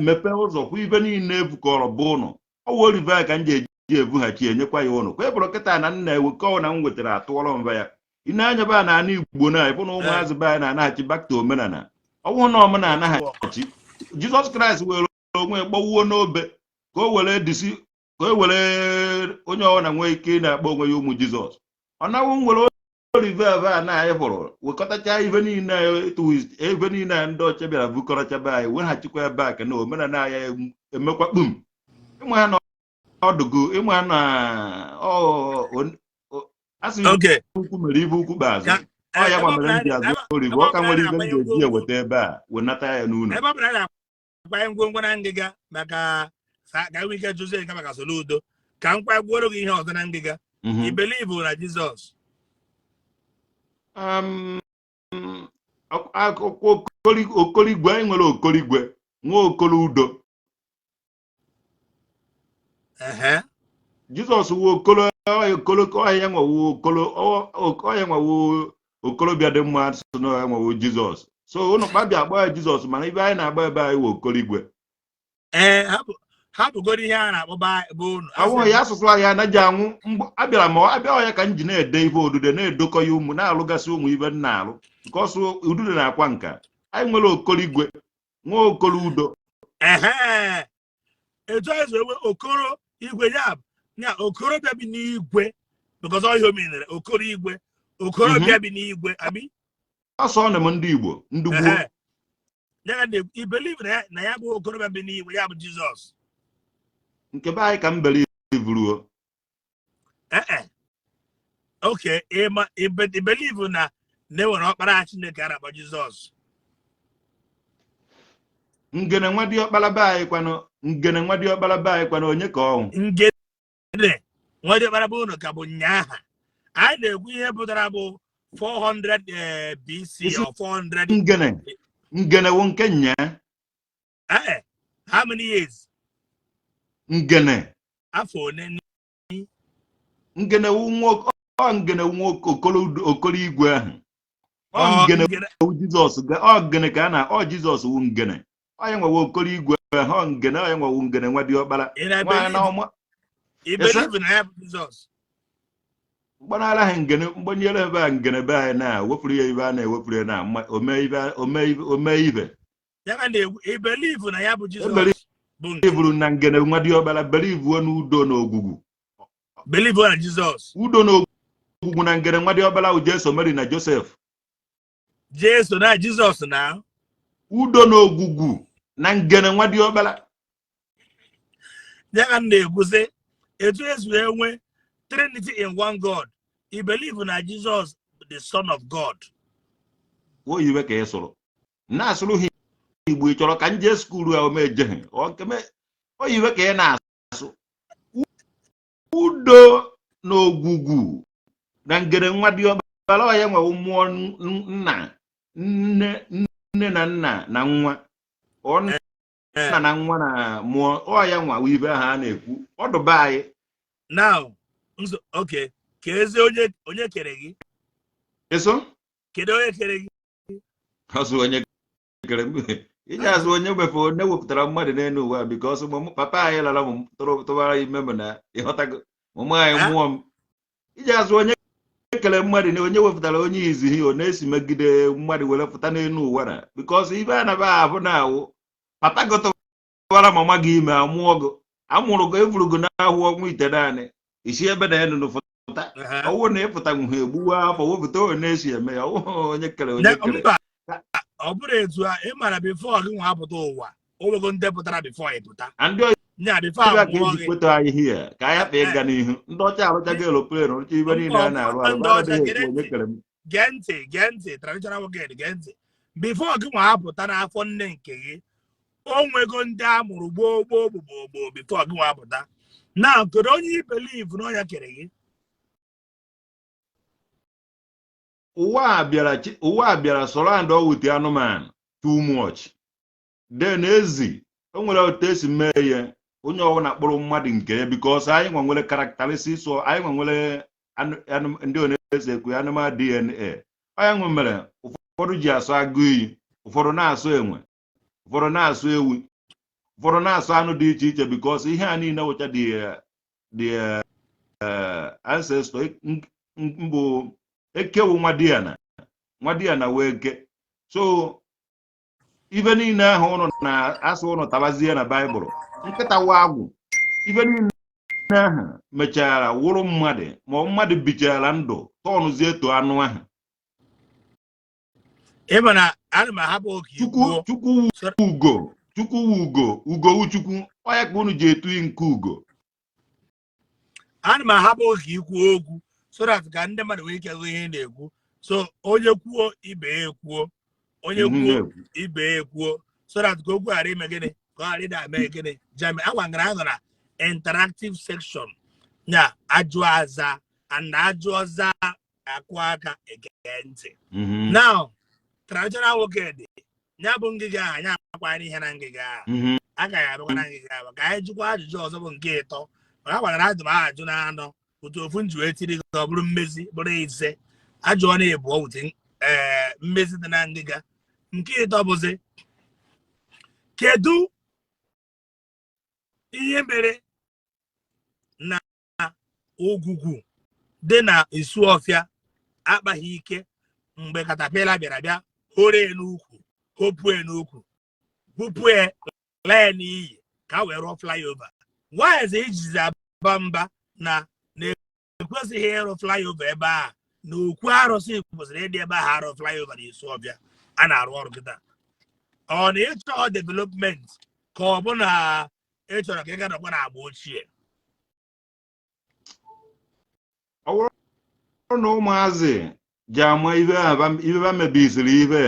mepee ụzọ hụ ife niile evukọrọ bụ ụnụ. Ọwụ orive a ka m ji eji evughachi enyekwa ya ụnụ. Kwa ebụrụ kịta na nna ewekọ na m nwetara atụọrọ mva ya. Ị na-anya be a na ana Igbo na ịfụ na ụmụazị be anyị na-anaghachi back to omenala. Ọ bụrụ na omenala anaghachi, Jizọs Kraịst were onwe gbawuo n'obe ka o were disi, ka o were onye ọbụla nwee ike ị na-akpọ onwe ya ụmụ Jizọs. Ọ nawụ nwere orive ebe a na anyị hụrụ wekọtacha ife niile, ife niile ndị ọcha bịara bukọrọcha be anyị, weghachikwa ebe a ka na omenala anyị emekwa kpum. Ịma na ọdụgo, ịma na asị ukwu mere ibe ukwu kpeazụ. Ọ ya gwa mere m ji azụ orive. Ọ ka nwere ibe m ga-eji eweta ebe a, wenata ya n'ụlọ. Ebe ọ bụla na-akwanye ngwongwo na ngịga maka ka enwe ike jụzie nke maka Soludo, ka m kwagworo gị ihe ọzọ na ngịga. I believe na Jizọs? Akwụkwọ okoligwe anyị nwere, okoligwe nwa okoludo. Jizọs wu okolo okolo ọhịa nwewu okolo ọhịa nwewu okolobịa dị mma, sị na ọhịa nwewu Jizọs. So ụnụ kpabịa akpọ ya Jizọs, mana ibe anyị na-agba ebe anyị wụ okoligwe. Ee, hapụgoro ihe a na-akpọ bụ unu. Awụ ya asụsụ anyị anaghị anwụ. Abịara m abịa ọya ka m ji na-ede ife odude, na-edokọ ya ụmụ, na-alụgasị ụmụ ibe m na-alụ nke ọsụ udude na-akwa nka. Anyị nwere okoligwe, nwa okolo udo. Ehe, etu anyị si enwe okoro igwe, ya ya okorobịa bi n'igwe, because ọ ihe o menere okoro igwe, okorobịa bi n'igwe, abi? Ọsọ na m ndị Igbo ndị gboo. Ehe. Ya ka na i believe na ya bụ okorobịa bi n'igwe, ya bụ Jizọs? Nke be anyị ka m believe. Ee, okay, ịma i believe na enwere ọkpara Chineke a na-akpọ Jizọs? Ngene nwa diọkpara be anyị kwanụ, ngene nwa diọkpara be anyị kwanụ, onye ka ọnwụ? Ngene nwa diọkpara bụ unu ka bụ nyaha anyị na-ekwu ihe pụtara bụ 400 BC Isi- or 400. Ngene, ngene wụ nke nya. Eh, how many years? Ngene. Afọ one? Ngene wụ nwa ọ ngene wụ nwa okolo okolo igwe ahụ. Ọ Ọ ngene ngene wụ Jizọs ọ ngene ka a na ọ Jizọs wụ ngene. Ọ ya nwewe okolo igwe ahụ, ọ ngene, ọ ya nwewu ngene nwa diọkpara. Ị na nwa na believe ọma. I believe na ya bụ Jizọs? Mgbanara ha ngene, mgbanyere ebe a ngene be anyị na wepụrụ ya ibe a na-ewepụrụ ya na ome ibe, ome ibe, ome ibe. Ya ka na-ekwu, i believe na ya bụ Jizọs Ebere bụ nke buru na ngene nwa diọkpara, believe n'udo na ogwugwu. Believe na Jizọs. Udo na ogwugwu na ngene nwa diọkpara wụ Jesu, Mary na Joseph. Jesu na Jizọs na Udo na ogwugwu na ngene nwa diọkpara. Ya ka m na-ekwu sị, etu esi wee nwee Trinity in one God, I believe na Jizọs the Son of God? Oyibe ka ị sụrụ na-asụrụ ha Igbo, ị chọrọ ka m jee school a ome ejeghe oyibe ka ị na-asụ. Udo na ogwugwu na ngene nwa diọkpara, ọ ya nwewu mmụọ nna, nne, nne na nna na nwa, ọ nna na nwa na mmụọ, ọ ya nwa ibe ahụ a na-ekwu ọdụba anyị. Now nso, okay, ka ezi onye kere gị? Eso. Kedu onye kere gị? Azụ onye kere m, iji azụ onye mefe onye wepụtara mmadụ n'elu ụwa, because papa anyị lara m tụbara ime m na ịghọtago mụmụ anyị Ah? mụọ m. Iji azụ onye kere mmadụ na onye wepụtara onye izihi ọ na-esi megide mmadụ were pụta n'elu ụwa na because ibe a na-aba ahụ na awụ papa gị tụbara mama gị ime, amụọ gị, amụrụ gị, evuru gị n'ahụ ọnwa ite naanị isi ebe na enu pụta. Ọwụ na ịpụta nwuhe egbuwa afọ wepụta onye na-esi eme ya, ọwụ onye kere onye kere. Mba, ọ bụrụ etu a, ị mara before gị nwa apụta ụwa, o nwego ndị pụtara before ị pụta. Na ndị nya before ọbịa ka amụọ eji gị. kweta anyị hie ka anyị hapụ ịga n'ihu. Ndị ọcha arụchago aeroplane, rụcha ibe niile a na-arụ arụ. Ndị ọcha anaghị gere ekwu onye ntị. kere m. Gee ntị, gee ntị, traditional nwoke, gee ntị. Before gị nwa apụta n'afọ nne nke gị, o nwego ndị a mụrụ gboo gboo gboo gboo gboo before gị nwa apụta. Na kedu onye i believe na ọnya kere gị? Ụwa a bịara surround with anụmanụ too much. Then ezi o nwere otu esi mee ya, onye ọbụla kpọrọ mmadụ nke ya, because anyị nwa nwere characteristics, anyị nwa nwere Ndị ọ na-ese ekwu animal DNA. Onye nwe mere ụfọdụ ji asụ agụ iyi, ụfọdụ na-asụ enwe, ụfọdụ na-asụ ewu, ụfọdụ na-asụ anụ dị iche iche, because ihe a niile wụcha the ancestor mbụ ekewu nwadiana nwadiana wee ke. So ife niile ahụ ụnụ na-asụ, ụnụ tabazie na Baịbụl, nkịta wa agwụ, ife niile ahụ mechara wụrụ mmadụ, ma ọ mmadụ bichara ndụ tọnụzie to anụ ahụ. Ịma na ana m ahapụ oke Chukwu ikwuo. Chukwu wu ugo, Chukwu wu ugo, ugo wu Chukwu. Ọya ka unu ji etu nke ugo. Ana m ahapụ oge ikwu okwu so that ka ndị mmadụ nwee ike hụ ihe ị na-ekwu. So onye kwuo, ibe ya ekwuo. Onye kwuo, ibe ya ekwuo, so that ka okwu ghara ime gịnị, ka ọ ghara ịda eme gịnị jami. Agwa ngara nọ na interactive section ya, ajụ aza and ajụ ọza, akụ aka, ege ntị. Now, traditional nwoke dị ya bụ ngịga ahụ, anyị akwara ihe na ngịga ahụ. Agaghị abịakwa na ngịga ahụ ka anyị jụkwa ajụjụ ọzọ bụ nke ịtọ, maka a gwara ajụ m ajụ na anọ otu ofu nji wee tiri gị, ọ bụrụ mmezi bụrụ ise ajụọ na ịbụọ wute ee mmezi dị na ngịga. Nke ịtọ bụzi, kedu ihe mere na ogwugwu dị na Isuọfịa akpaghị ike mgbe caterpillar bịara bịa hore n'ukwu, hopue n'ukwu, bupue, laa ya n'iyi ka a wee rụọ flyover? Why is ijizi aba mba na na-ekwesịghị ịrụ flyover ebe a, na okwu arụsị kwesịrị ịdị ebe ahụ arụ flyover na Isuọfịa a na-arụ ọrụ kịta? Ọ na ịchọ development, ka ọ bụ na ị chọrọ ka ị ga nọkwa na agba ochie? Ọ bụrụ na ụmụazị ji ama ife ife ha mebisiri ife,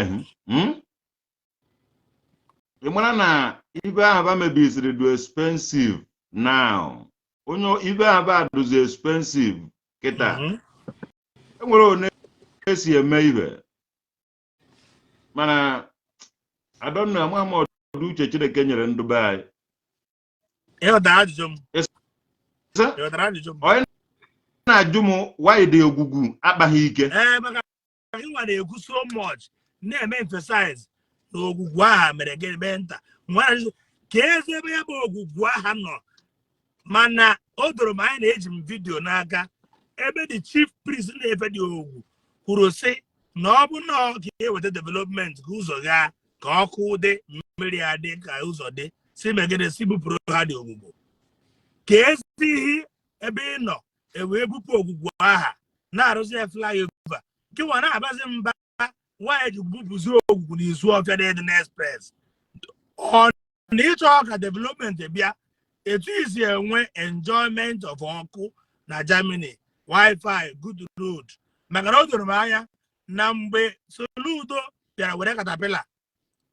Ị mara na ife ahụ ha mebisiri dị expensive now. Onye ife ahụ ba dụzi expensive kịta. Enwere one esi eme ife, mana I don't know, ama m ọdụ uche Chineke nyere ndụ be anyị. Ịghọtara ajụjụ m? Sir? Ịghọtara ajụjụ m? Onye na-ajụ m why dị ogwugwu akpaghị ike? Ee, maka gị nwa na-ekwu so much, na-eme emphasize na ogwugwu aha mere gịnị, mee nta nwa na-ajụ ka ezi ebe ya bụ ogwugwu aha nọ. Mana o doro m anya na eji m video n'aka ebe the chief priest na-efe dị ogwu kwuru sị na ọ bụ na ọ ka eweta development, ka ụzọ gaa, ka ọkụ dị, mmiri adị, ka ụzọ dị, si megide si bupụrụ ha dị ogwugwu. Ka ezi ihe ebe ị nọ ewee bupụ ogwugwu aha na-arụzi ya flyover, nke nwa na-abazi mba nwaanyị ji bupụzi ogwugwu n'izu ọfịa dị dị n'express? Ọ na ịchọ ka development bịa, etu isi enwe enjoyment of ọkụ na Germany, wifi, good road? Maka na o doro m anya na mgbe Soludo bịara were caterpillar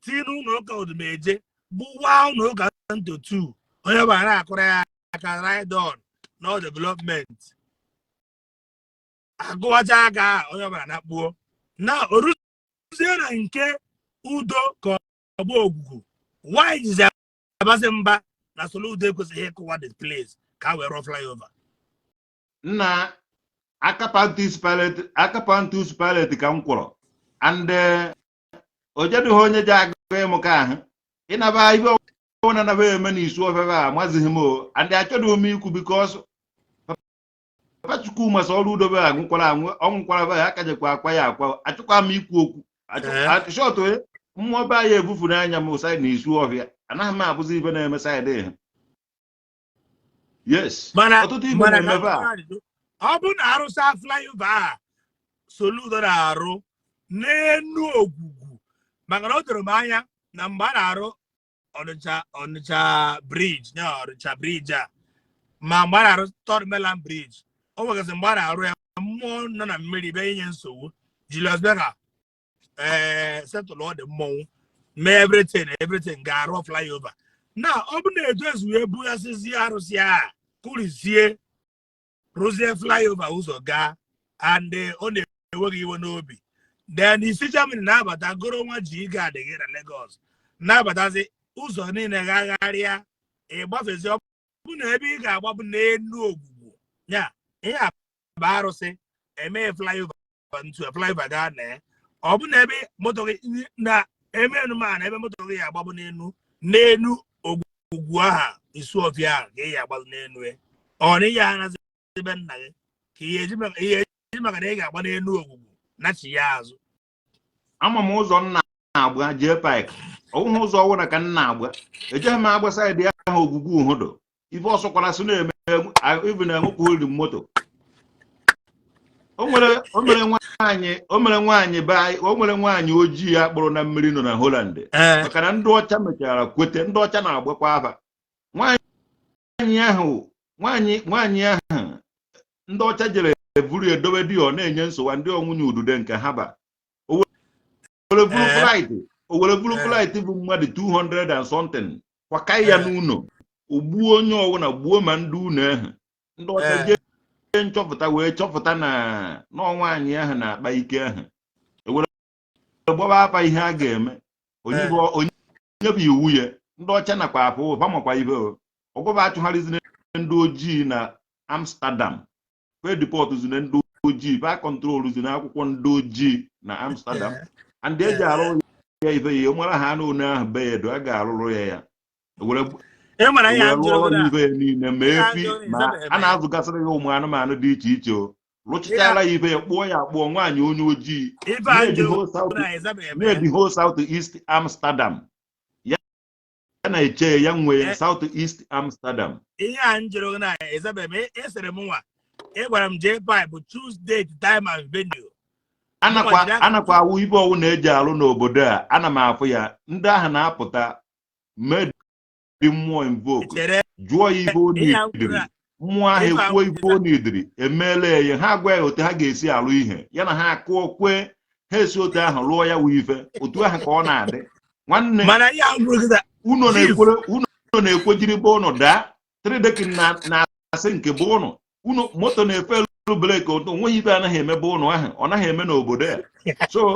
tinye n'ụlọ ụka Odumeje, gbuwa ụlọ ụka into two, onye ọbụla na-akụrụ ya aka, "Ride on no development." Agụwacha aka, onye ọbụla na-akpuo na oruzie na nke udo ka ọgba ogwugwu. Why jizi abazi mba na Soludo ekwesịghị ịkụwa the place ka a wee rụọ flyover? Nna, aka Pontius Pilate, aka Pontius Pilate ka m kwọrọ, and o jedịghị onye ji agụ ịmụ ka ahụ ịnaba ibe ọbụla naba eme n'isu ọfịa a, amazighị m o, and achọghị m ikwu because Papa Chukwuma Soludo be anwụkwara anwụ, ọ nwụkwara be ya, akajekwa akwa ya akwa. Achọkwa m ikwu okwu short mmụọ be anyị ebufu n'anya m side na isu ọfịa, anaghị m abụzi ibe na-eme side ha. Yes. Mana ọtụtụ ibe mana ka na-emebe m a jụọ ajụjụ. Ọ bụ na arụsa flyover a Soludo na-arụ n'enu ogwugwu, maka na o doro m anya na mgbe a na-arụ Ọnịcha bridge na Ọnịcha bridge a, ma mgbe a na-arụ Third Mainland Bridge, o nwegasị mgbe a na-arụ ya, mmụọ nọ na mmiri bịa inye nsogbu. Julius Berger ee settle ọ dị mmọnwụ mee everything, everything ga-arụ flyover. Na ọ bụ na etu esi wee bughasịzie arụsị a, kụrizie, rụzie flyover, ụzọ gaa, and ọ na-enweghị iwe n'obi, then isi Germany na-abata goro nwa ji ga adịghị na Lagos na-abatazi ụzọ niile gagharịa, ịgbafezi. Ọ bụ na ebe ị ga-agba bụ n'enu ogwugwu ya ihe a. Bụ arụsị eme flyover, ntu flyover gaa na ya. Ọ bụ na ebe moto gị na eme enuma na ebe moto gị ya agbabụ n'elu ogwugwu aha Isuọfịa ahụ ka ị ya agbazụ n'elu ya. Ọ na ihe anazi ebe nna gị ka ihe eji maka na ị ga-agba n'elu ogwugwu nachi ya azụ. Ama m ụzọ nna agba jee paik. Ọwụghị ụzọ ọwụna ka nna agba. Ejeghị m agba side ahụ ogwugwu uhudo. Ife ọsọkwara sị na-eme ibi na enwekwughị moto. O mere nwaanyị be anyị, o nwere nwaanyị ojii a kpụrụ na mmiri nọ na Holland, maka na ndị ọcha mechara kwete. Ndị ọcha na-agbakwa afa nwaanyị ahụ. Nwaanyị ahụ ndị ọcha jere buru edobe di, ọ na-enye nsogbu. Ndị ọnwunye udude nke ha ba o were buru flight, o were buru flight bụ mmadụ 200 and something kwaka ya n'ụlọ. O gbuo onye ọbụla, gbuo ma ndị ụlọ ahụ. Ndị ọcha jee nchọpụta wee chọpụta na nwaanyị ahụ na-akpa ike ahụ. Ewere gbaba afa ihe a ga-eme onye onye bụ iwu ya. Ndị ọcha nakwa afụ ụfa makwa ihe o ọgwụba achụgharịzina ndị ojii na Amsterdam, fe deportụzina ndị ojii, fa controlụzina akwụkwọ ndị ojii na Amsterdam. And eji arụ ya ife ya mara ha n'one ahụ be ya edo a ga-arụrụ ya ya were Ị mara ihe were a m jụrụ rụọrọ gị ya na ife ya niile, ma ihe a efi jụrụ ma ịzabeghị a m ya. na-azụgasịrị ya ụmụ anụmanụ dị iche iche. O rụchichara ya ife ya, kpụọ ya akpụọ, nwaanyị onye ojii. Ife a na-eji jụrụ whole South na ịzabeghị m ya. na-ebi whole South East Amsterdam ya na-eche ya nwee South East Amsterdam. Ihe a m jụrụ gị na ịzabeghị m. Esere m nwa, ị gwara m jee pipe, choose date, time and venue. Anakwa Mụnwa jiri aka anakwa awụ ibe ọwụ na-eji alụ n'obodo a. Ana m afụ ya, ndị ahụ na-apụta mee dị mmụọ invoke, Chere. jụọ ya ibe o Ihe a m kwuru nidiri. a Mmụọ ahụ ife a ekwuo ibe o nidiri, emeela ya. Ha agwa ya otu ha ga-esi alụ ihe ya na ha akụọ kwee, ha esi otu ahụ lụọ ya wụ ife otu ahụ ka ọ na-adị, nwanne. Mana ihe a m kwuru kịta Unu Chief. na-ekwere, unu na-ekwejiri be ụnụ daa trideki na na-asị nke bụ ụnụ unu moto na-efe elu brake. Onweghị ibe anaghị eme be ụnụ ahụ ọ naghị eme n'obodo a. So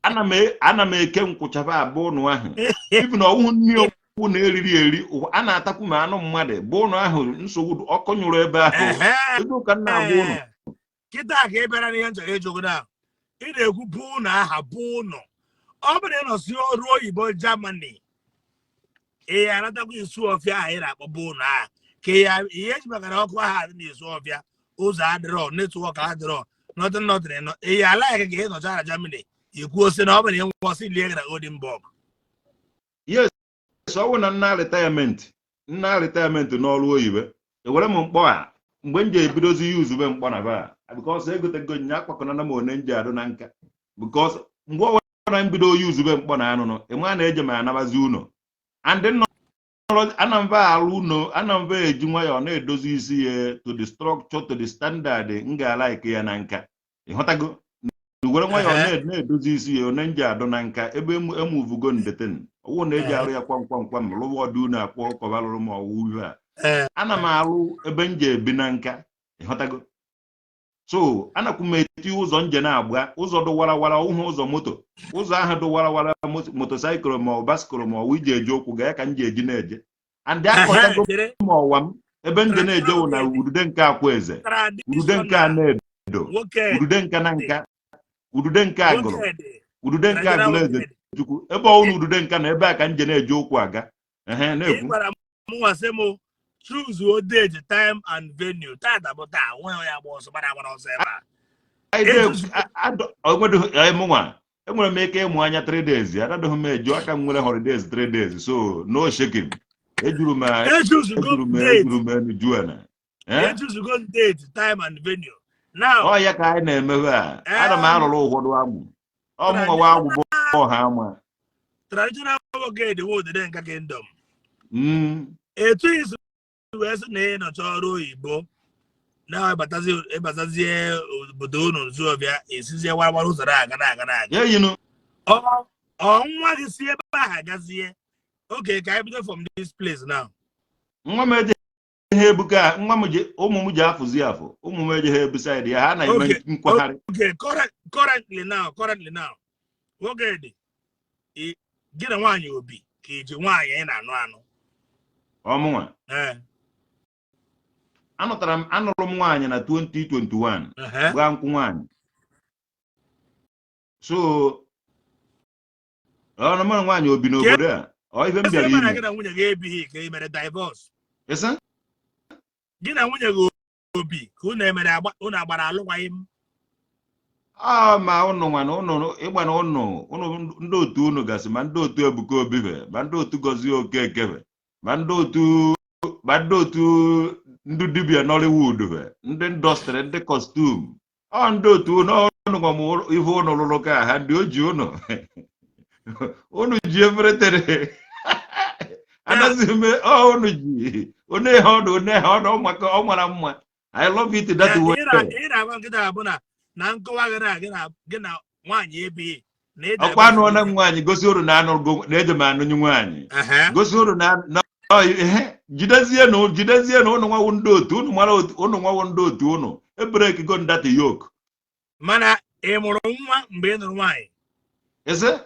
ana m eke nkwụchaba abụ ụnụ ahụ ibi na ọwụhụ nri okwu na-eriri eri a na-atakwu ma anụ mmadụ bụ ụnụ ahụ. Nsogbu ọkụ nyụrụ ebe ahụ. Ego ka m na-agwa ụnụ. Kịta ka ị bịara n'ihe m chọrọ ịjụ gị na ị na-ekwu bụ ụnọ aha bụ ụnọ. Ọ bụrụ na ị nọsi ọrụ oyibo Germany, ị ya anatakwa Isuọfịa ahụ ị na-akpọ bụ ụnọ aha ka ya ihe eji maka na ọkụ ahụ adị n'Isuọfịa, ụzọ adịrọ, network adịrọ, nothing nothing. Ị ya ala ka ị nọcha na Germany ikwuo sị na ọ bụrụ na ị nwụọ, sị lie gị na Oldenburg? Yes, ọ bụ na nna retirement n'ọrụ oyibo, ewere m mkpọ a mgbe m ji ebidozi ya uzube mkpọ na ba, because egotego nya akpakọnana m one m ji adụ na nka, because mgbe ọbụla m bido oyi uzube mkpọ na anụnụ ịma na eje m anabazi ụlọ and nọrọ ana mva alụ ụlọ, ana mva eji nwayọọ na-edozi isi ya to the structure, to the standard m ga-alike ya na nka. Ịghọtago? Were nwayọọ na-edozi isi ya one m ji adụ na nka ebe emuvugo ndeten ọwụ na eji arụ ya kwam kwam kwam lụwa ọdụ unu akpọ kọba lụrụ m ọwụ ihe a. Ana m alụ ebe m ji ebi na nka, ịghọtago? So anakwu m eti ụzọ nje na-agba ụzọ dị warawara, ọwụhụ ụzọ moto, ụzọ ahụ dị warawara, motorcycle ma ọ bicycle ma ọ wụ iji eji ụkwụ gaa ka m ji eji na-eje and akọchago Chere. m ọwa m ebe m je na-eje wụ na udude nke akwa eze, udude nke a na-edo, Nwoke udude nke na nka, udude nke agụrụ, nwoke dị udude nke agụrụ eze chukwu ebe ọwụ na udude nka na ebe a ka m je na-eji ụkwụ aga ehe Ị na-ekwu. gwara m nwa sị m choose o date, time and venue. Tata bụ taa, nwe ya agba ọsọ gbara agbara ọsọ ebe a. Mụnwa enwere m ike ịmụ anya 3 days, anadoghị m eju aka m nwere holidays 3 days, so no shaking. Ejuru m Echuzugo ejuru m date. Ejuru m enu juo na. Eh? Echuzugo date, time and venue now. Ọ ya ka anyị na-emebe a. Ana m arụrụ ụfọdụ agwụ ọ mụnwa agwụ bụ ọha ama. Traditional nwoke dị wodede nka kingdom. Etu isi wee sị na ị nọcha ọrụ oyibo na-abatazi ịbatazie obodo unu Nzuọbịa, esizie warawara ụzọ na-aga na-aga na-aga. Eyinu. Ọ nwa gị si ebe ahụ agazie. Okay, ka anyị bido from this place now. Nwa m ejeghị ebuka, nwa m ji ụmụ m ji afụzi afụ, ụmụ m ejeghị ebu side ya, ha na-eme nkwagharị. Okay, currently now, nwoke dị gị na nwaanyị obi ka iji nwaanyị ị na-anụ anụ? Ọmụnwa? Ee. Anụtara m, anụrụ m nwaanyị na 2021, gbaa nkwụ nwaanyị. So ọ na mụ na nwaanyị obi n'obodo a, ọ ife m Esi bịara ebe na ime. Gị na nwunye gị ebighị ka ị mere divorce? Ịsị? Gị na nwunye gị obi ka unu emere unu agbara alụkwaghịm? A ma ụnụ nwa na ụnụ ịgba na ụnụ ndị otu ụnụ gasị, ma ndị otu Ebuka Obibe, ma ndị otu Gozie Okekebe, ma ndị otu ndị dibịa Nollywood be, ndị industry, ndị costume, ọ ndị otu ụnụ, ụnụ nwa m ife ụnụ lụrụ ka ha ndị oji ụnụ, ụnụ ji everything. Anaghịzi m ọ ụnụ ji one ha ọdụ, one ha ọdụ maka ọ mara mma. I love it that way. Ị na-agwa nkịta bụ na nkọwa gị na gị na nwaanyị ebighị na ị Ọkwa anụ na nwaanyị gosi uru na anụ na eje m anụnye nwaanyị, gosi uru na ọ ihe jidezie na ụnụ nwawu ndị otu ụnụ mara otu ụnụ nwawu ndị otu ụnụ ebreakigo that yoke. Mana ị mụrụ nwa mgbe ị nụrụ nwaanyị? Ese?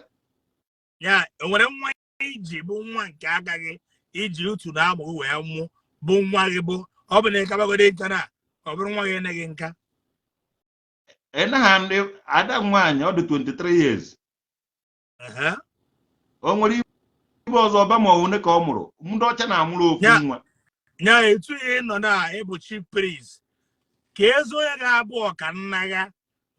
Ya o nwere nwa iji bụ nwa nke aka gị, iji utu na amụ wee mụ, bụ nwa gị, bụ ọ bụ na ịkabagodo nka na ọ bụrụ nwa gị eneghị nka? Ị naghị ndị ada nwaanyị, ọ dị 23 years. O nwere ibe ọzọ ọba ma ọ one ka ọ mụrụ, ndị ọcha na-amụrụ ofu nwa. Nya etu ị nọ na ịbụ chief priest, ka ezi onye ga-abụ ọka nnagha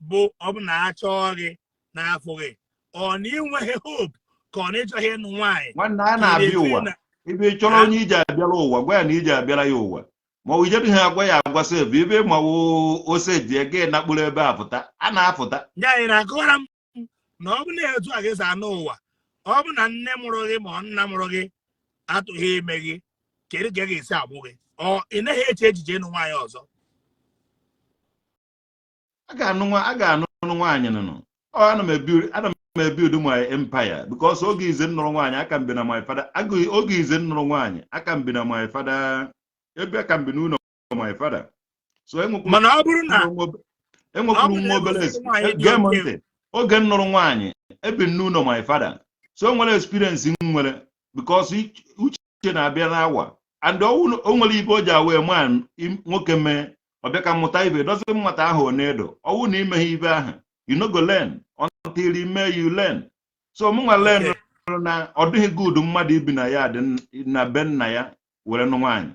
bụ ọ bụ na achọọ gị n'afọ gị, ọ na ịnweghị hope ka ọ na ịchọghị ịnụ nwaanyị? Nwanne, a na-abịa ụwa ibe ị chọrọ onye ije abịara ụwa, gwa ya na ije abịara ya ụwa, ma ọ bụ ijedu ha agwa ya agwa sef ibe ma ọ ose dị gị nakpụrụ ebe a pụta, a na-apụta. Nya anyị na-akọwara m na ọ bụ na etu a ga-esi anụ ụwa, ọ bụ na nne mụrụ gị ma ọ nna mụrụ gị atụghị ime gị, kedu ka a ga-esi agbụ gị? Ọ ị naghị eche echiche ịnụ nwaanyị ọzọ? A ga-anụ nwa, a ga-anụ nwaanyị nụnụ. Ọ ana m ebuild my empire, because oge ize m nụrụ nwaanyị aka m bi na my father oge ize m nụrụ nwaanyị aka m bi na my father, ebe aka m bi n'ụlọ my father, so enwekwuru Mana ọ bụrụ na enwekwuru ọ bụrụ nwa na obere egosi nwaanyị dị gee m oke ntị. Oge m nụrụ nwaanyị, ebi m n'ụlọ my father, so o nwere experience m nwere, because uche na-abịa n'awa and o nwere ibe o ji awa eme a nwoke mee ọbịa ka mmụta ibe dozi mmata ahụ ọ na-edo ọwụ na imeghe ibe ahụ, you no go learn until you mee, you learn. So mụ nwa learn na ọ dịghị good mmadụ ibi na ya dị na be nna ya were nụ nwaanyị.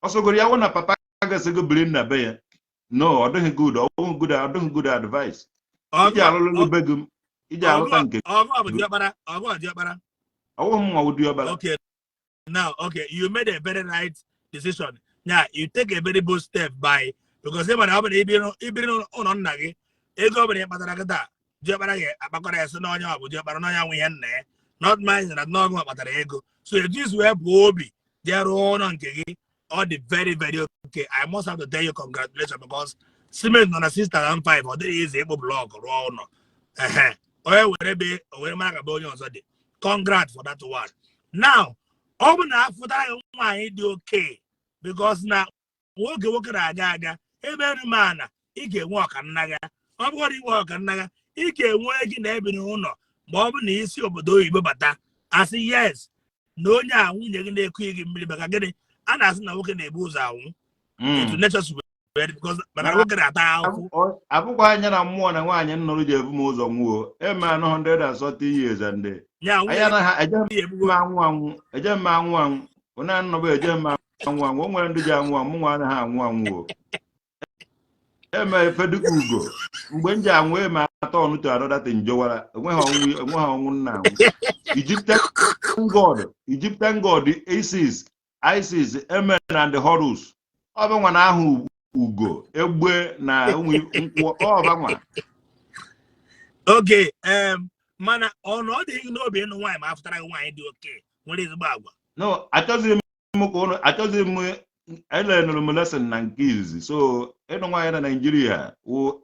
Ọsọgoro ya wụ na papa gasịgo biri na be ya, no, ọ dịghị good, ọ bụghị good, ọ dịghị good advice. Iji alụlụ be gị, iji alụta nke Ọgụ a bụ diọkpara, ọgụ a diọkpara? Ọwụghị m nwa wụ diọkpara. Okay, now, okay, you made a very right decision. Now you take a very bold step by because ị mara ọ bụ na ibiri n'ụlọ nna gị, ego ọ bụla ị kpatara kịta, diọkpara ga-akpakọrọ ya sị na onye ọ bụ diọkpara na onye nwe ihe nna ya, not mind na n'ọgụ kpatara ego. So etu isi wee pụọ obi jee rụọ ụlọ nke gị, ọ dị very very okay. I must have to tell you congratulations, because cement nọ na 6005, ọ dịghị izi ịkpụ block rụọ ụlọ. Ehe, onye were be o were mara ka be onye ọzọ dị. Congrats for that one. Now, ọ bụ na afụtara gị nwaanyị dị okay, because na nwoke nwoke na-aga aga ebe elu m ana, ị ga-enwe ọkannaga. Ọ bụrụ inwe ọkannaga, ị ga-enwe gị na ebi n'ụlọ, ma ọ bụ na isi obodo oyibo bata, asị yes na onye a nwunye gị na-ekughị gị mmiri. Maka gịnị? A na-asị na nwoke na-ebu ụzọ anwụ etu nature si wee dị, because maka na nwoke na-ata ahụhụ. Abụkwa anya na mmụọ na nwaanyị nnụrụ ji ebu m ụzọ nwuo eme anụ 140 years and Ya anyị nwunye anaghị eje gị ebugo m anwụ anwụ, eje m anwụ anwụ, onye anọbụ eje m anwụ anwụ. O nwere ndị ji anwụ anwụ, mụ nwa anaghị anwụ anwụ. O eme efe dịka ugo mgbe m ji anwụ eme atọ ọnụ to another thing jọwara. Enweghị ọnwụ, enweghị ọnwụ nna anwụ. Egyptian god, Egyptian god Isis, Isis, Amen and Horus, ọbanwa na ahụ ugo egbe na ụmụ nkwụ ọbanwa. Oge mana ọ na ọ dịghị n'obi ịnụ nwaanyị ma afụtara gị nwaanyị dị okay, nwere ezigbo agwa? No, achọzighị m ka ụnụ, achọzighị m. Elenụrụ m lesson na nke izizi, so ịnụ nwaanyị na Naijiria wụ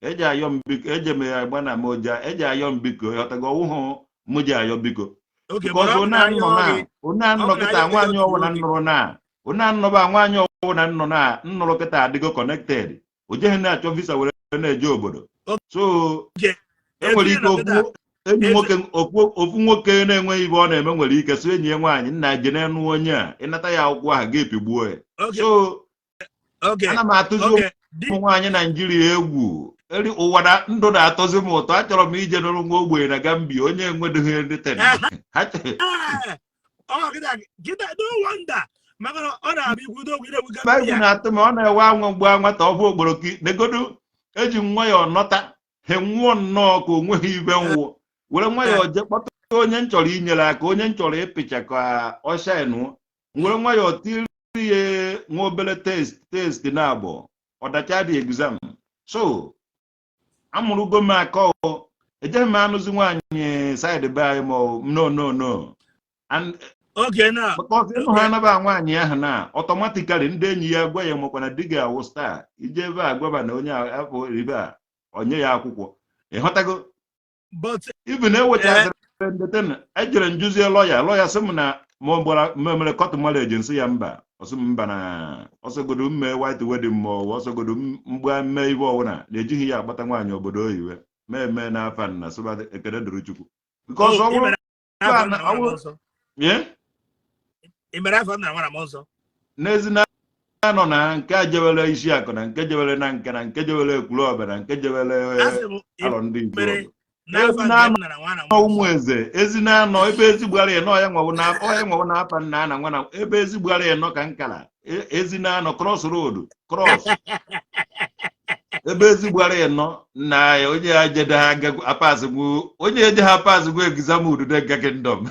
eji ayọ m biko, eji m ya agba na m ụja, eji ayọ m biko, ịghọtago? Ọwụhụ m ji ayọ biko. Oge because mana ọ onye bụ na anọ ayọ na gị onye ọ anọ bụ na kịta ayọ gị nwaanyị otu ọwụna oge nnụrụ na onye anọba nwaanyị ọwụna nnọ na nnụrụ kịta adịgo connected, o jeghị na-achọ visa were na-eje obodo. So oge enwere etu ị ike nọ kịta ofu enyi etu nwoke, ofu nwoke na-enweghị ibe ọ na-eme nwere ike so enyi ya nwaanyị nna je n'enu onye a ịnata ya akwụkwọ ahụ ga-epigbuo ya. Oge so Okay. Ana m atụzi ụmụ nwaanyị Naijiria egwu. Eri ụwa na ndụ na-atọzi m ụtọ. Achọrọ m ije nụrụ nwa ogbenye na Gambia, onye enwedoghị anything. Ọ kịta, no wonder, maka na ọ na-abịa ikwudo okwu na-ekwu egwu Gambia. Na-atụ m. Ọ na-ewe anwa mgbe nwata ọ bụ okporoko negodu eji m nwayọọ nọta ha nwụọ nnọọ ka o nweghị ibe nwụọ, were nwayọọ jee kpọta onye m chọrọ inyere aka, onye m chọrọ ịpịcha ka ọ shinụọ, were nwayọọ tiri ya nwa obere test na agbọ ọdacha dị exam. So amụrụgo m aka. Ọ ejeghị m anụzi nwaanyị side be anyị ma ọ no, no, no. And Okay, now because ịnụ ha anaba nwaanyị ahụ na automatically ndị enyi ya gwa ya makwa na di gị awụ star ije ebe a gwaba na onye afọ ibe a onye ya akwụkwọ, ịghọtago? But Even ewechazịrị ndeten ejere njuzie lọya sị m na ma gbara ma mere court marriage, nsị ya mba. Ọsị m mba, na ọsọgodo mme white wedding ma ọ ọsọgodo mgbe mme ibe ọwụna na-ejighị ya akpata nwaanyị obodo oyiwe mee eme n'afa nna sịba ekele dịrị Chukwu because ọ Oh, bụrụ ị mere afọ nna ọ nwara m nsọ. Yeah? Ị mere afọ nna nwara m nsọ. N'ezi na anọ na nke a jewere isi akụ na nke jewere na nke na nke jewere ekwuru ọbịa na nke jewere Asị m ị alọ ndị Igbo. mere n'afọ Ezi nke na-anọ nna na nwa na mmụọ ụmụ nsọ. eze ezi na-anọ ebe ezigbara ịnọ ya nwawo na ọ ya nwawo na afa nna na nwa na ebe ezigbara ịnọ ka nkara ezi na-anọ cross road, cross ebe ezigbara ịnọ na ya onye ya jede ha apasịgwu onye eje ha apasịgwu exam udude nke kingdom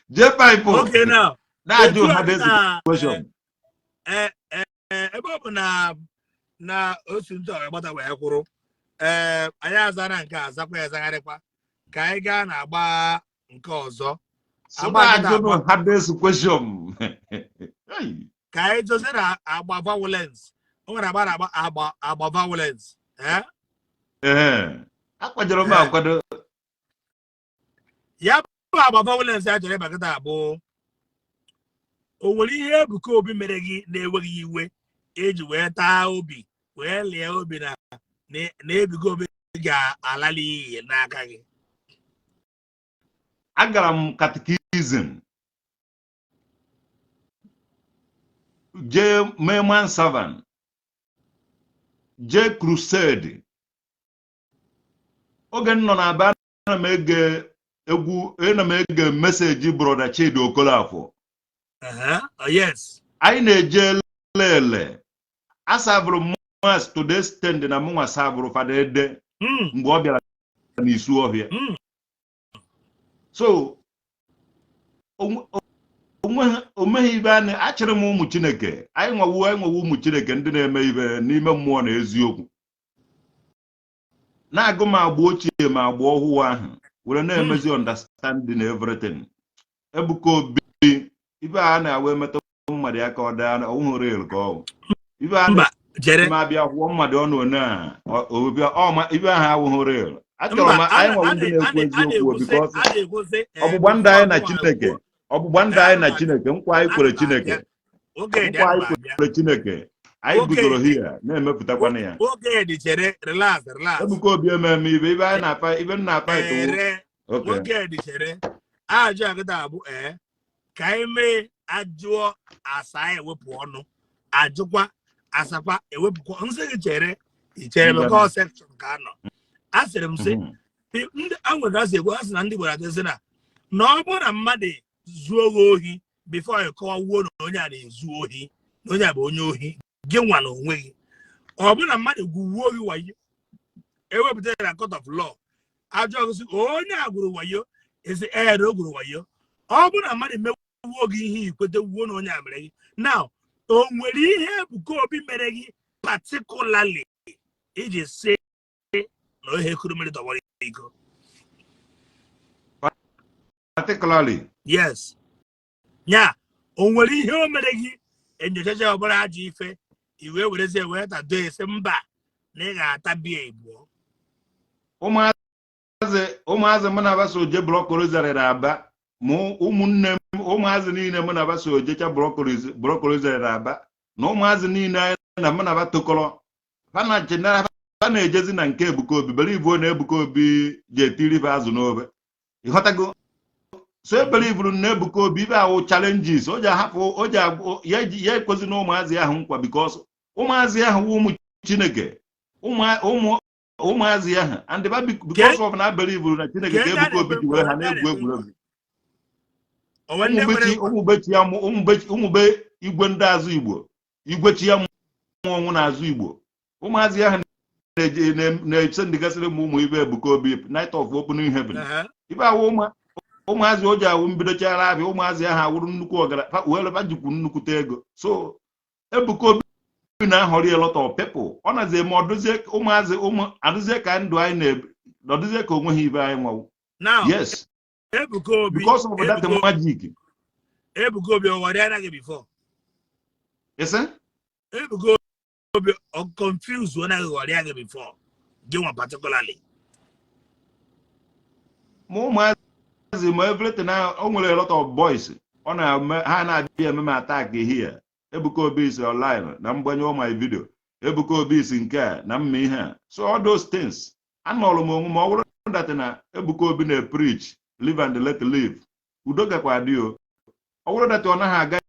jee pipe Okay, now na-ajụ otu ha a basic kịta, question. Ebe ọ bụ na otu ntụ agbata wee kwụrụ, ee, anyị azara nke a, azakwa ya, azagharịkwa ka anyị gaa na-agba nke ọzọ. So Agba nkịta na-ajụ agba. Ha basic question. Hey. Ka anyị dozie na agba violence. O nwere agba na agba violence, ee. Ee, akwadoro m. Akwado. Ya bụ agba violence a chọrọ ịba kịta bụ o nwere ihe Ebuka Obi mere gị na-enweghị iwe eji wee taa obi wee lie obi na Ebuka Obi ga-alali iyi n'aka gị? Agara m catechism, jee mee man servant, jee crusade. Oge m nọ n'Aba, ana m ege egwu, ana m ege message Brother Chidi Okolafọ. Oh, yes. Anyị na-eje lele asabụrụ mass to the extent na mụnwa sabụrụ Fada Ede mgbe ọ bịara n'isu ọhịa. So o meghị ibe a achịrị m ụmụ Chineke. Anyị nwewu ụmụ Chineke ndị na-eme ibe n'ime mmụọ na eziokwu, na-agụ m agba ochie ma agba ọhụụ ahụ were na-emezi understanding everything. Ebuka Obi, ibe a na-awa emetụ mmadụ ya ka ọ daa ọwụhụ real ka ọ ibe a Mba, jere. na-eme abịa kwụọ mmadụ ọnụ one a obia ọma ibe ahụ awụghị real. Achọrọ m Mba, anyị nwewu ndị na-ekwu eziokwu because a na-ekwusi ọgbụgba ndụ anyị na Chineke, ọgbụgba ndụ anyị na Chineke, nkwa anyị kwere Chineke, Oge dị nkwa anyị ana abịa. kwere Chineke, anyị guzoro hia na-emepụtakwana ya. Oge dị, chere, relax, relax. Ebuka Obi ememe ibe anyị na-apa ibe m na-apa itowo. Chere. Okay. Nwoke dị, chere. Ajụ agịda abụ, ee, ka anyị mee ajụọ asa ewepụ ọnụ, ajụkwa asakwa ewepụkwa nsị gị. Chere, ichere. Ngwa. Maka section ka anọ a sịrị m sị ndị a nwere ka asị ekwu, a sị na ndị Igbo na-atụ na ọ bụrụ na mmadụ zuo gị ohi, before ị kọwawuo na onye a na-ezu ohi, na onye a bụ onye ohi, gị nwa na onwe gị, ọ bụrụ na mmadụ gwuwuo gị wayo, ewepụta ya na court of law, ajọ gị sị onye a gwuru wayo, ezi ee na o gwuru wayo. Ọ bụrụ na mmadụ mewuo gị ihe, ikwete wuo na onye a mere gị. Now, o nwere ihe Ebuka Obi mere gị particularly iji sị na ihe kuru mmiri dọwara iko? Particularly? Yes, nya o nwere ihe o mere gị, enyochacha ọbụla ajọ ife, i wee werezie wee tado esi mba na ị ga-ata biya ịbụọ? Ụmụazị mụ na baso je block rosary na Aba, ma ụmụnne m, ụmụazị niile mụ na baso jecha block rosary na Aba, na ụmụazị niile anyị na mụ na ba tokọrọ, fa na-ejezi na nke Ebuka Obi bere ibuo na Ebuka Obi ji etiri fa azụ n'obe, ịghọtago? So ebelivuru na Ebuka Obi ibe ahụ challenges o ji ahapụ o ji ya ekwezi na ụmụazị ahụ nkwa because Ụmụazị ahụ wụ ụmụ Chineke, ụmụazị ahụ, and because of na believe na Chineke ka Ebuka Obi ji were ha na-egwu egwuregwu. Ụmụbechi, igwe ndị azụ Igbo, igwe chi ya mụọ ọnwụ na-azụ Igbo. Ụmụazị ahụ na-eche ndịgasịrị m ụmụ ibe Ebuka Obi, Night of Opening Heaven. Ibe awụ ụmụazị o ji awụ mbidochara abịa, ụmụazị ahụ awụrụ nnukwu ọgaranya were ba jikwu nnukwute ego. So Ebuka Obi na-ahọrọ a lot of people. Ọ nazi eme ọdụzie ụmụazị ụmụ adụzie ka ndụ anyị na ọdụzie ka onwe ha ibe anyị nwawu. Yes. Ebuka Obi because of that magic. Ebuka Obi ọghọrọ anaghị before. Ise? Ebuka Obi ọ confuse ọ naghị ghọrọ gị before, gị nwa particularly? Ma ụmụazị ma everything, o nwere a lot of boys ọ na-eme ha na-abịa eme m attack here. Ebuka Obi si online na mgbanye my video, Ebuka Obi si nke a na mma ihe a. So all those things, anọrọ m onwe m. Ọ bụrụ that na Ebuka Obi na-preach live and let live, udo gakwa adị o. Ọ bụrụ that ọ naghị aga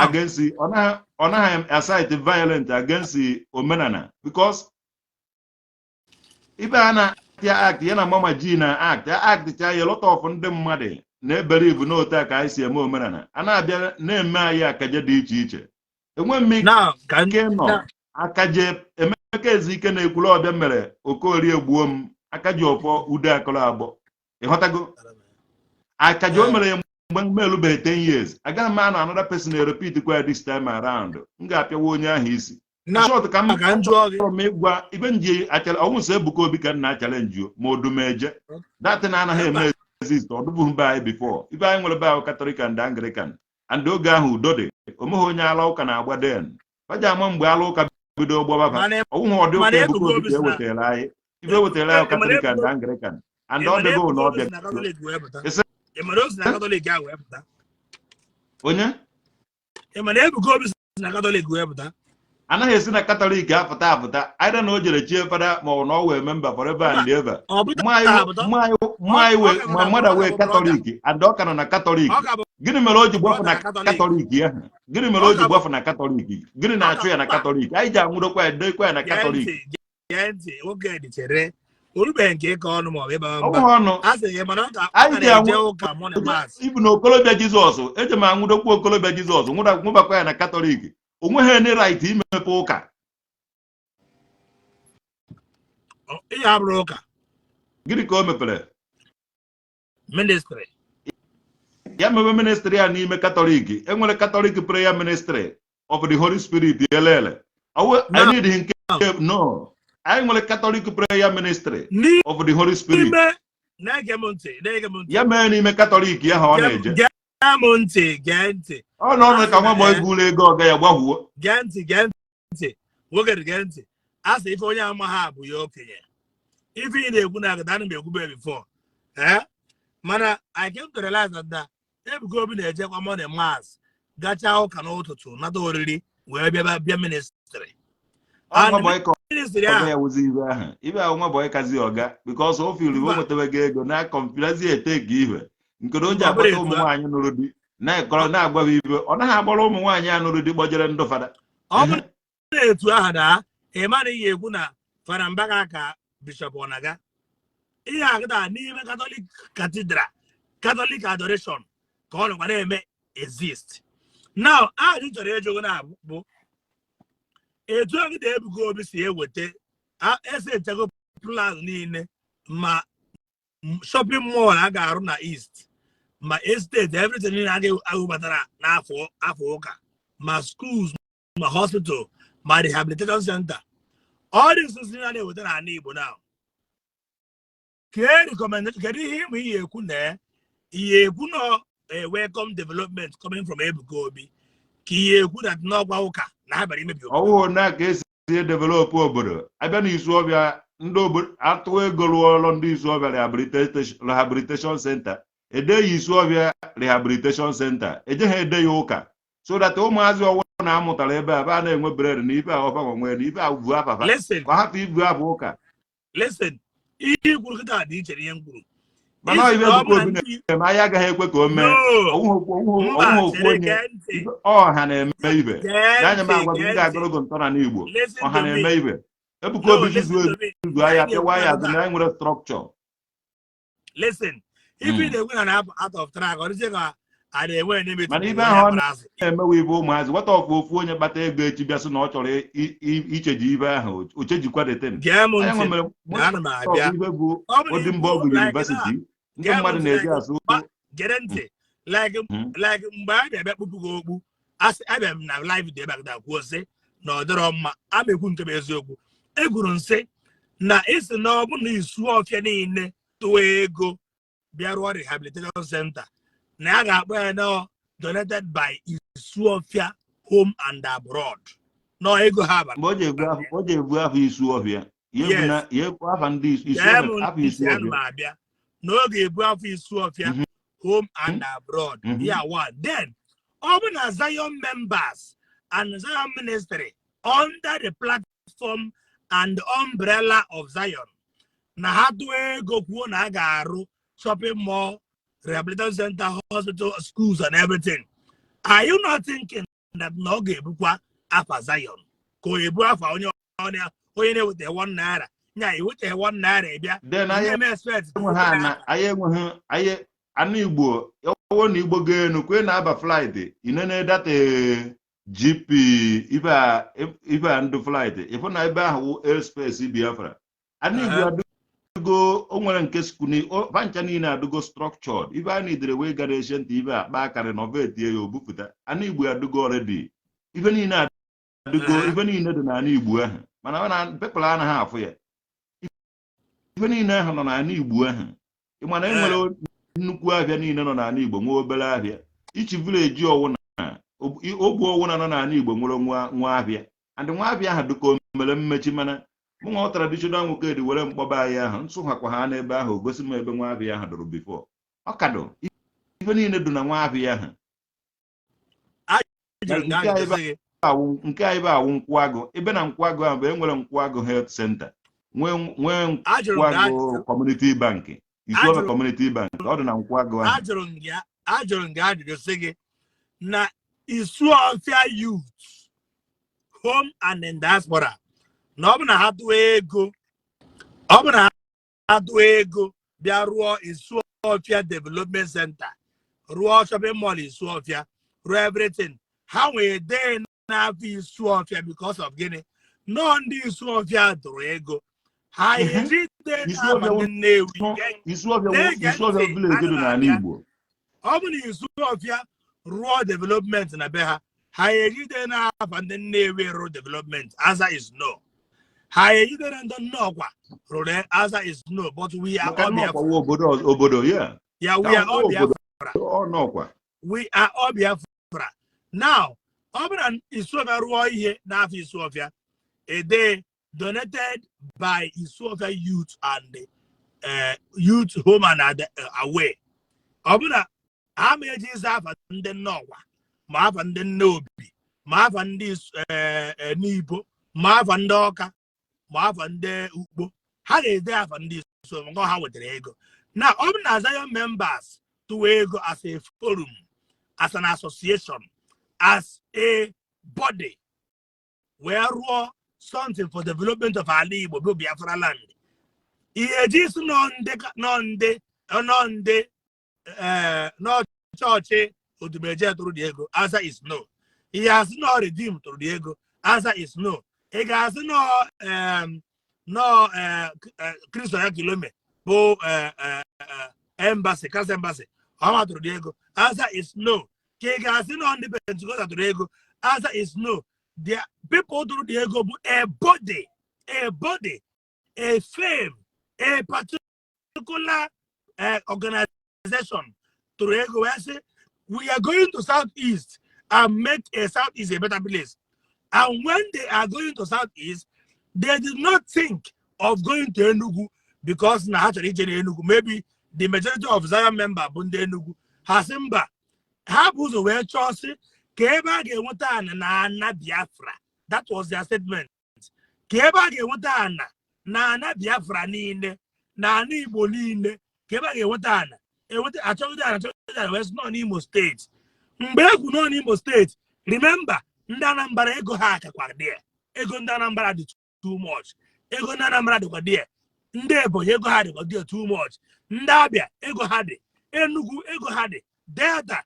against, ọ naghị incite violent against omenala, because ibe a na-act act ya na Mama G na act act cha ya, lot of ndị mmadụ na-ebelieve n'otu a ka anyị si eme omenala, a na-abịa na-eme anyị akaje dị iche iche. Enwe m ike nọ akaje. Emeka Ezike na-ekwuru ọbịa mere Okorie gbuo m akaji ọfọ ude akọrọ agbọ. Ịghọtago akaje o mere ya mgbe m elubeghị 10 years? Agaghị m anọ another person na-repeat kwa this time around, m ga-apịawa onye ahụ isi short. Ka m chọrọ m ịgwa ibe m ji achara ọnwụ sọ Ebuka Obi ka m na-achallenge ma Odumeje that na anaghị eme exist. Ọ dụbụghị be anyị before. Ibe anyị nwere be ahụ, Catholic and Anglican, and oge ahụ udo dị. Omeghị onye ala ụka na-agba den baji ama mgbe ala ụka bido gbababa. Ọnwụghị ọdị ụka Ebuka Obi ka e wetara anyị. Ibe wetara anyị Catholic and Anglican, and ọ dịgo na ọbịa. Onye anaghị esi na Katọlik apụta apụta either na o jere chie fada ma ọ na ọ wee member forever and ever. Ma mmadụ wee Katọlik and ọ ka nọ na Katọlik, gịnị mere o ji gbapụ na Katọlik ahụ? Gịnị mere o ji gbapụ na Katọlik? Gịnị na-achụ ya na Katọlik? Anyị ji anwụdokwa ya, dekwa ya na Katọlik. Orubeghị nke ịkọ ọnụ maọbụ ịba mba. Ọnụ a sị gị mana ọ ka na-eje ụka morning mass. Ibu na okolobịa Jizọs, eji m anwụdokwa okolobịa Jizọs, nwụbakwa ya na Katọlik. Onweghị any right imepe ụka. Ihe abụrụ ụka. Gịnị ka o mepere? Ministry. Ya mewe ministry ya n'ime Katọlik. Enwere Katọlik Prayer Ministry of the Holy Spirit elele. I need nke no. Anyị nwere Catholic Prayer Ministry of the Holy Spirit. Ya mee n'ime Katọlik ya ha ọ na-eje. Gee m ntị, gee ntị. Ọ nọ ọnụ ka nwa boy buru ego ọga ya gbahuo. Gee ntị, gee ntị, nwoke, gee ntị. A sị ife onye amaghị abụ ya okenye. Ife ị na-ekwu na agada ana m ekwube before, ee, mana I came to realize that na Ebuka Obi na-ejekwa morning mass, gachaa ụka n'ụtụtụ, nata oriri, wee bịa bịa ministry. Ministry ahụ ya wụzi ibe ahụ, ibe ahụ nwa boy kazi ọga, because o firi o nwetabeghị ego na kọmpirazi ete ka ibe nke na o ji akpọta ụmụ nwaanyị nụrụ di na-ekọrọ na-agwa ibe ọ naghị agbara ụmụ nwaanyị a nụrụ di gbajere ndụ fada. Ọ bụrụ na etu ahụ na ị mara ihe ekwu na Fada Mbaka ka Bishọp Ọnaga ihe agada n'ime Catholic Cathedral, Catholic adoration ka ọ nọkwa na-eme exist. Now, ajụ chọrọ ịjụ gị na bụ etu agịda Ebuka Obi si eweta ese echego plan niile, ma shopping mall a ga-arụ na East, ma estate, everything niile a ga-awụbatara n'afọ afọ ụka, ma schools, ma hospital, ma rehabilitation center, all these things niile a na-eweta n'ala Igbo now, kee recommendation, kedu ihe ịmụ ihe ekwu na ihe ekwu nọ a welcome development coming from Ebuka Obi, ka ihe ekwu na n'ọgwa ụka na ha bịara imebi obodo? Ọwụhụ na ka esi edevelop obodo. Abịa na Isuọbịa, ndị obodo atụ ego rụọ ọrụ ndị Isuọbịa rehabilitation center, ede ya Isuọbịa rehabilitation center, ejeghị ede ya ụka, so that ụmụazị ọwụ na amụtara ebe a ba na-enwe bread na ibe a ọfa nwere na ibe a vu afafa Listen. Ka ọ hapụ ibu abụ ụka. Listen, ihe i kwuru kịta dị iche na ihe m kwuru. Mana ọ Isi ibe na ọ Ebuka bụ na Obi ndị na-eme, anyị agaghị ekwe ka o mee. No. Ọwụghị Mba, ọwụghị ofu chere, onye. gee ntị. Ọha na-eme ibe. Gee Anya m ntị, agwa gị, gee m ga-agụrụ ntị. gị ntọala n'Igbo. Listen Ọha to me. na-eme ibe. Ebuka No, Obi listen jizu to me. ezuzu ahịa Anyị pịawa ya na-ekwu azụ na anyị nwere structure. Listen, if you na-ekwu na out of track, ọ dịzie ka a na-enwe enemy. Mana ibe ahụ ọ na-emewe ibe ụmụazị nwata ọfụ, ofu onye kpata ego echi bịa sị na ọ chọrọ icheji ibe ahụ, o chejikwa detin. Gee m anyị ntị nwere na ana m abịa. ibe bụ Ọ bụrụ Odimgbe like University ndị gee m mmadụ ntị, na-eji like, asụ. Gere ntị, like like mgbe a bịa bịa kpụpụ gị okpu, asị abịa m na live video ebe a kịta kwuo sị na ọ dịrọ mma. Ama ekwu nke bụ eziokwu. Egwuru nsị na isi na ọ bụ na Isuọfịa niile tụọ ego bịa rụọ rehabilitation center, na a ga-akpọ ya nọ donated by Isuọfịa home and abroad, nọ ego ha bara. Mgbe o ji ebu afọ Isuọfịa ya ebu na ya ebu afa ndị Gee m Isuọfịa, afọ ntị, ana m Isuọfịa. abịa n'oge ebu afọ Isuọfịa home and abroad. Yeah, one. Then ọ bụ na Zion members and Zion ministry under the platform and umbrella of Zion na ha tụọ ego kwuo na a ga-arụ shopping mall, rehabilitation center, hospital, schools and everything, are you not thinking that na ọ ga-ebukwa afa Zion ka ọ ebu afa onye onye onye na-eweta ₦1 nya eweta ₦1 ịbịa Then anyị na-eme expect enweghị ana, anyị enweghị anyị ana Igbo. Ọwụ na Igbo ga enu kwe na-aba flight inene data GP ibe a ibe a ndụ flight, ịfụ na ebe ahụ wụ airspace Biafra. Ana Igbo adụgo, o nwere nke skuni pancha niile adụgo structured. Ibe a nidere wee gara ancient ibe a kpa aka renovate ya, obupụta. Ana Igbo adụgo already, ibe niile adụgo. Ibe niile dị n'ala Igbo ahụ, mana ọ na people anaghị afụ ya. Ife niile ahụ nọ n'ala Igbo ahụ. Ị ma na e nwere nnukwu ahịa niile nọ n'ala Igbo, nwee obere ahịa ichi village ọwụna, ogbu ọwụna nọ n'ala Igbo nwere nwa nwa ahịa, and nwa ahịa ahụ dịka o mere mmechi. Mana mụ nwa traditional nwoke dị were mkpọba anyị ahụ nsụghakwa ha n'ebe ahụ, gosi m ebe nwa ahịa ahụ dụrụ before ọ kado. Ife niile dị na nwa ahịa ahụ. Jụrụ Nke gị a ebe ajụjụ sị gị awụ nke a ebe awụ Nkwụagụ, ebe na Nkwụagụ ahụ bụ e nwere Nkwụagụ health center, nwee Ajụrụ m gị Nkwụagụ ajụjụ. Community bank, Isuọfịa community bank, ọ dị na Nkwụagụ ahụ. Ajụrụ m gị ajụjụ sị gị na Isuọfịa youth home and in diaspora, na ọ bụ na ha tụọ ego, ọ bụ na ha tụọ ego bịa rụọ Isuọfịa development center, rụọ shopping mall Isuọfịa, rụọ everything, ha nwee dee n'afọ Isuọfịa because of gịnị? Nọọ ndị Isuọfịa tụrụ ego ha eji dee Isuọfịa n'afa ndị Nnewi. Isuọfịa Na-ege Isuọfịa ntị, village dị ana m n'ala abịa. Igbo. Ọ bụ na Isuọfịa rụọ development na be ha, ha ejide n'afa ndị Nnewi rụrụ development? Answer is no. Ha ejide na ndị Nnọkwa rụrụ? Answer is no. But we are Maka all Nnọkwa Biafra. wụ obodo obodo ya. Yeah, we are all obodo Biafra. Ọ Nnọkwa. We are all Biafra now. Ọ bụrụ na Isuọfịa rụọ ihe n'afọ Isuọfịa, ede donated by Isuọfịa youth and youth home and away, ọ bụ na ha ma eji ịza afa ndị Nnọkwa, ma afa ndị Nneobi, ma afa ndị Nibo, ma afa ndị Ọka, ma afa ndị Ukpo, ha ga-ede afa ndị Isuọfịa maka ha wetara ego. Na ọ bụ na Zion members tụwa ego as a forum, as an association, as a body, wee rụọ something for development of ala Igbo bụ Biafra land, ihe eji isi nọ ndị nọ chọọchị Odumeje tụrụ dị ego? Answer is no. Ihe asị nọ Redeem tụrụ dị ego? Answer is no. Ị ga-asị nọ nọ Kristo ya Kilome bụ embassy, Christ Embassy ọma tụrụ dị ego? Answer is no. Ka ị ga-asị nọ ndị Pentecostal tụrụ ego? Answer is no. The people tụrụ dị ego bụ a body, a body, a firm, a particular organization tụrụ ego wee sị, "We are going to Southeast and make a Southeast a better place." And when they are going to Southeast, they did not think of going to Enugu because na ha chọrọ ije n'Enugu. Maybe the majority of Zion member bụ ndị Enugu. Ha sị mba, ha bụ ụzọ wee chọọ sị ka ebe a ga-enweta ana na ana Biafra. That was their statement, ka ebe a ga-enweta ana na ana Biafra niile, na ana Igbo niile, ka Ka ebe a ga-enweta ana, enweta, achọgide ana, achọgide ana, wee sị nọ n'Imo Steeti. Mgbe egwu nọ n'Imo Steeti, remember, ndị Anambra ego ha akakwara dị. Ego ndị Anambra dị too much. Ego ndị Anambra dịkwa dị. Ndị Ebonyi ego ha dịkwa dị too much. Ndị Abịa ego ha dị. Enugu ego ha dị. Delta,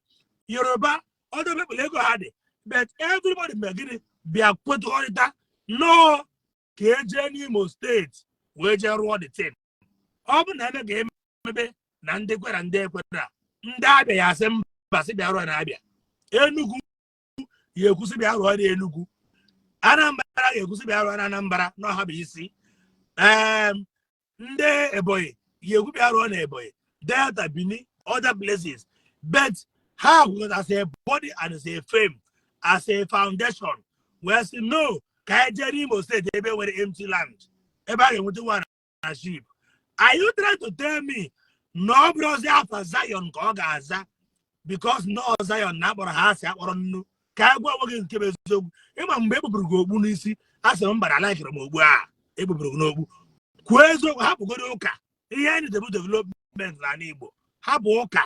Yoruba, other people ego ha dị. But everybody mgbe gịnị bịa kwetụkọrịta nọọ ka ejee n'Imo Steeti wee jee rụọ the thing. Ọ bụ na eme ka emebe na ndị kwera, ndị ekwera, ndị Abịa ya asị mba, sị bịa rụọ na Abịa. Enugu ya ekwusị bịa rụọ na Enugu. Anambra ga-ekwusị bịa rụọ na Anambra na ọha bụ isi. Ndị Ebonyi ga-ekwu bịa rụọ na Ebonyi, Delta, Benin, other places. But ha gwụrụ as a body and as a frame, as a foundation, wee sị no, ka anyị jee n'Imo Steeti ebe nwere empty land, ebe a ga-enweta one na ship. Are you trying to tell me na ọ bụrụzi afa Zion ka ọ ga-aza because nọọ Zion na akpọrọ ha asị akpọrọ nnu? Ka a gwa onwe gị nke bụ eziokwu. Ịma mgbe ekpupụrụ gị okpu n'isi, a sịrị m mbara laikiri m okpu a ekpupụrụ gị n'okpu. Kwuo eziokwu, hapụgoro ụka. Ihe anyị na-ebu development n'ala Igbo, hapụ ụka.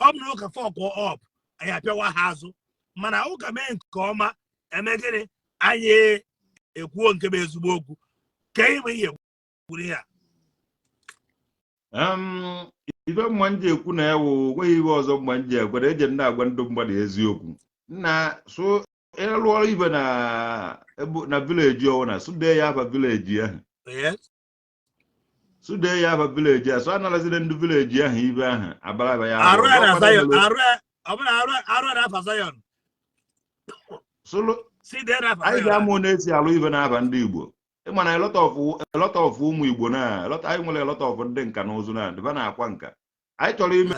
Ọ bụ na ụka fuck up, anyị apịawa ha azụ. Mana ụka mee nke ọma, eme gịnị? Anyị ekwuo nke bụ ezigbo okwu. Ka ihe ihe kwuru ihe a. Ife mma nji ekwu na ewu nweghị ibe ọzọ mma nji ekwere eje ndị agwa ndị mmadụ eziokwu na so ịlụọrọ ibe na na village ọwụna, sudee ya afa village ahụ. Sudee ya afa village a, so analaziri ndị village ahụ ibe ahụ abalaba ya. Arụ ya na Zion, arụ ya, ọ bụrụ arụ ya n'afa Zion. Solo si dee n'afa anyị Zion. Ga-amụ na-esi alụ ibe n'afa ndị Igbo. Ịma na a lot of ụmụ Igbo na a lot, anyị nwere a lot of ndị nka na ụzụ na dịba na-akwa nka. Anyị chọrọ ime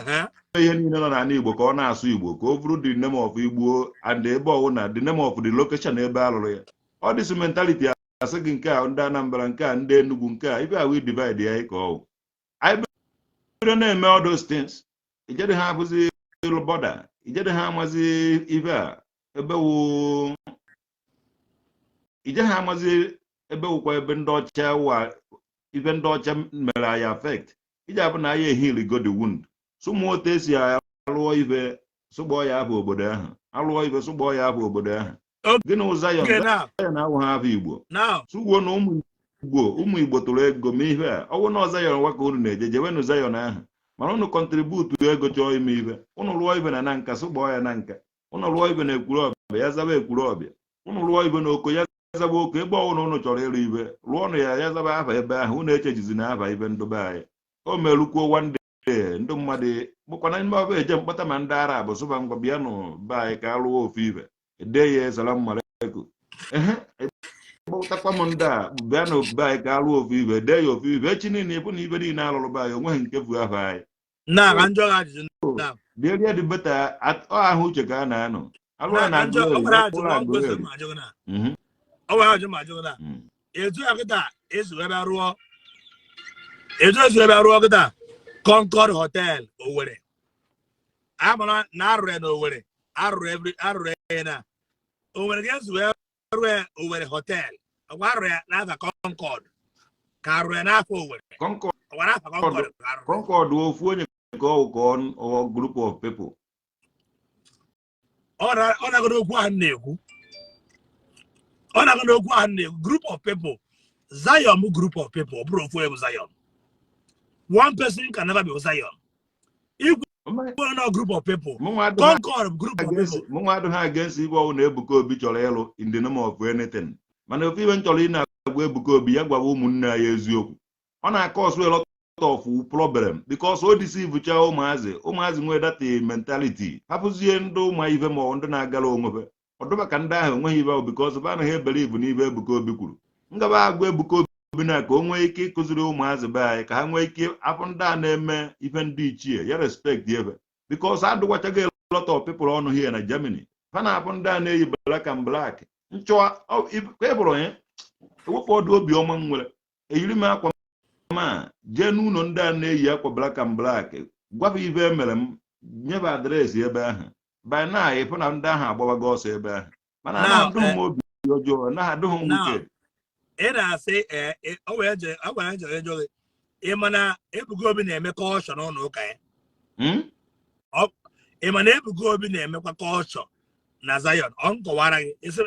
ihe niile nọ n'ala Igbo ka ọ na-asụ Igbo, ka o bụrụ the name of Igbo and ebe ọwụ na the name of the location ebe alụrụ ya. Ọ dịsị mentality asị gị nke a ndị Anambra, nke a ndị Enugu, nke a ibe a we divide ya ka ọ anyị bido na-eme all those things. Ijede ha abụzi border, ijede ha amazi ibe a ebe wụ ije ha amazi ebe wụkwa ebe ndị ọcha wa ibe ndị ọcha mere anyị affect. Iji abụ na anyị ehiligo the wound. Sụmụ otu esi alụọ ibe, sụgbọọ ya abụ obodo ahụ, alụọ ibe, sụgbọọ ya abụ obodo ahụ. Gịnị wụ Zion? Okay, now Zion awụ ha abụ Igbo. Now sụgbuo na ụmụ Igbo, ụmụ Igbo tụrụ ego ma ihe a ọwụ na Zion nwa ka unu na-eje jewenụ Zion ahụ, mana unu contribute ego chọọ ime ibe. Unu rụọ ibe na nka, sụgbọọ ya na nka. Unu rụọ ibe na ekwuru ọbịa, ya zaba ekwuru ọbịa. Unu rụọ ibe na oko, ya zaba oko. Ebe ọbụla unu chọrọ ịrụ ibe, rụọnụ ya, ya zaba afa ebe ahụ. Unu echejizi na afa ibe ndụbe anyị o merukwuo. One day ndị mmadụ bụkwana ndị ọbụ eje mkpọta ma ndị Arab sụba, ngwa bịanụ be anyị ka a rụọ ofu ibe, ede ya salam alaikum. Ehe, kpọtakwa m ndị a bịa n'obodo anyị ka a rụọ ofu ibe, dee ya ofu ibe. Echi niile ịbụ na ibe niile alụrụ be anyị onweghị nke bụ afọ anyị. Na ka njọ gị ajụjụ na Dierie dị better ọ ahụ uche ka a na-anọ alụọ na na ka njọ ọ Aguleri nwere ajụjụ ọkpụrụ ọ kwesịrị Aguleri m ajụ gị na ọ nwere ajụjụ m ajụ gị na etu a kịta ezu ebe rụọ, etu ezu ebe rụọ kịta Concord Hotel Owerri, amara na arụrụ ya na Owerri, arụrụ every arụrụ ya na Owerri, ga-ezu wee rụọ ya Owerri Hotel. Ọkwa arụrụ ya n'afa Concord ka arụrụ ya n'afọ Owerri? Concord. Ọkwa n'afa Concord ka arụrụ ya? Concord ofu onye ka ọ ka ọ group of people? Ọ na-agụ n'okwu ahụ m na-ekwu, ọ na-agụ n'okwu ahụ m na-ekwu, group of people. Zion bụ group of people, ọ bụrụ ofu onye bụ Zion. One person can never be Zion. Ikwu na group of people. Mụnwa adịghị Concord bụ group of against people. Mụnwa adịghị against ibe ọwụ na Ebuka Obi chọrọ ịlụ in the name of anything, mana ofu ibe m chọrọ ị na-agwa Ebuka Obi, ya gwawa ụmụnne ya eziokwu. Ọ na-akọsụ a lot of problem because o deceive cha ụmụazị. Ụmụazị nwee that mentality, hapụzie ndị ụmụ ife ma ọ ndị na-agara onwe ha ọdụba ka ndị ahụ enweghị ibe ahụ because ba anaghị ebelieve n'ibe Ebuka Obi kwuru. Ngaba agwa Ebuka Obi na ka o nwee ike ịkụziri ụmụazị be anyị ka ha nwee ike afụ ndị a na-eme ife ndị ichie ya respect ebe, because adụgwachago a lot of people ọnụ here na Germany. Ha na-abụ ndị a na-eyi black and black nchọa ka ị bụrụ ya ewepụ ọdụ obiọma m nwere, eyiri m akwa ma jee n'ụlọ ndị a na-eyi akwa black and black, gwaba ife emere m, nyebe address ebe ahụ. By now ịfụ na ndị ahụ agbawago ọsọ ebe ahụ, mana Now, na-adụghị m obi ọjọọ, na adụghị m now, wicked. Ị na-asị ee, ọ wee je ọ gwara jere jụ gị. Ị ma na Ebuka Obi na-eme culture n'ụlọ ụka ya? Hmm? Ị ma na Ebuka Obi na-emekwa culture na Zion? Ọ nkọwara gị, esi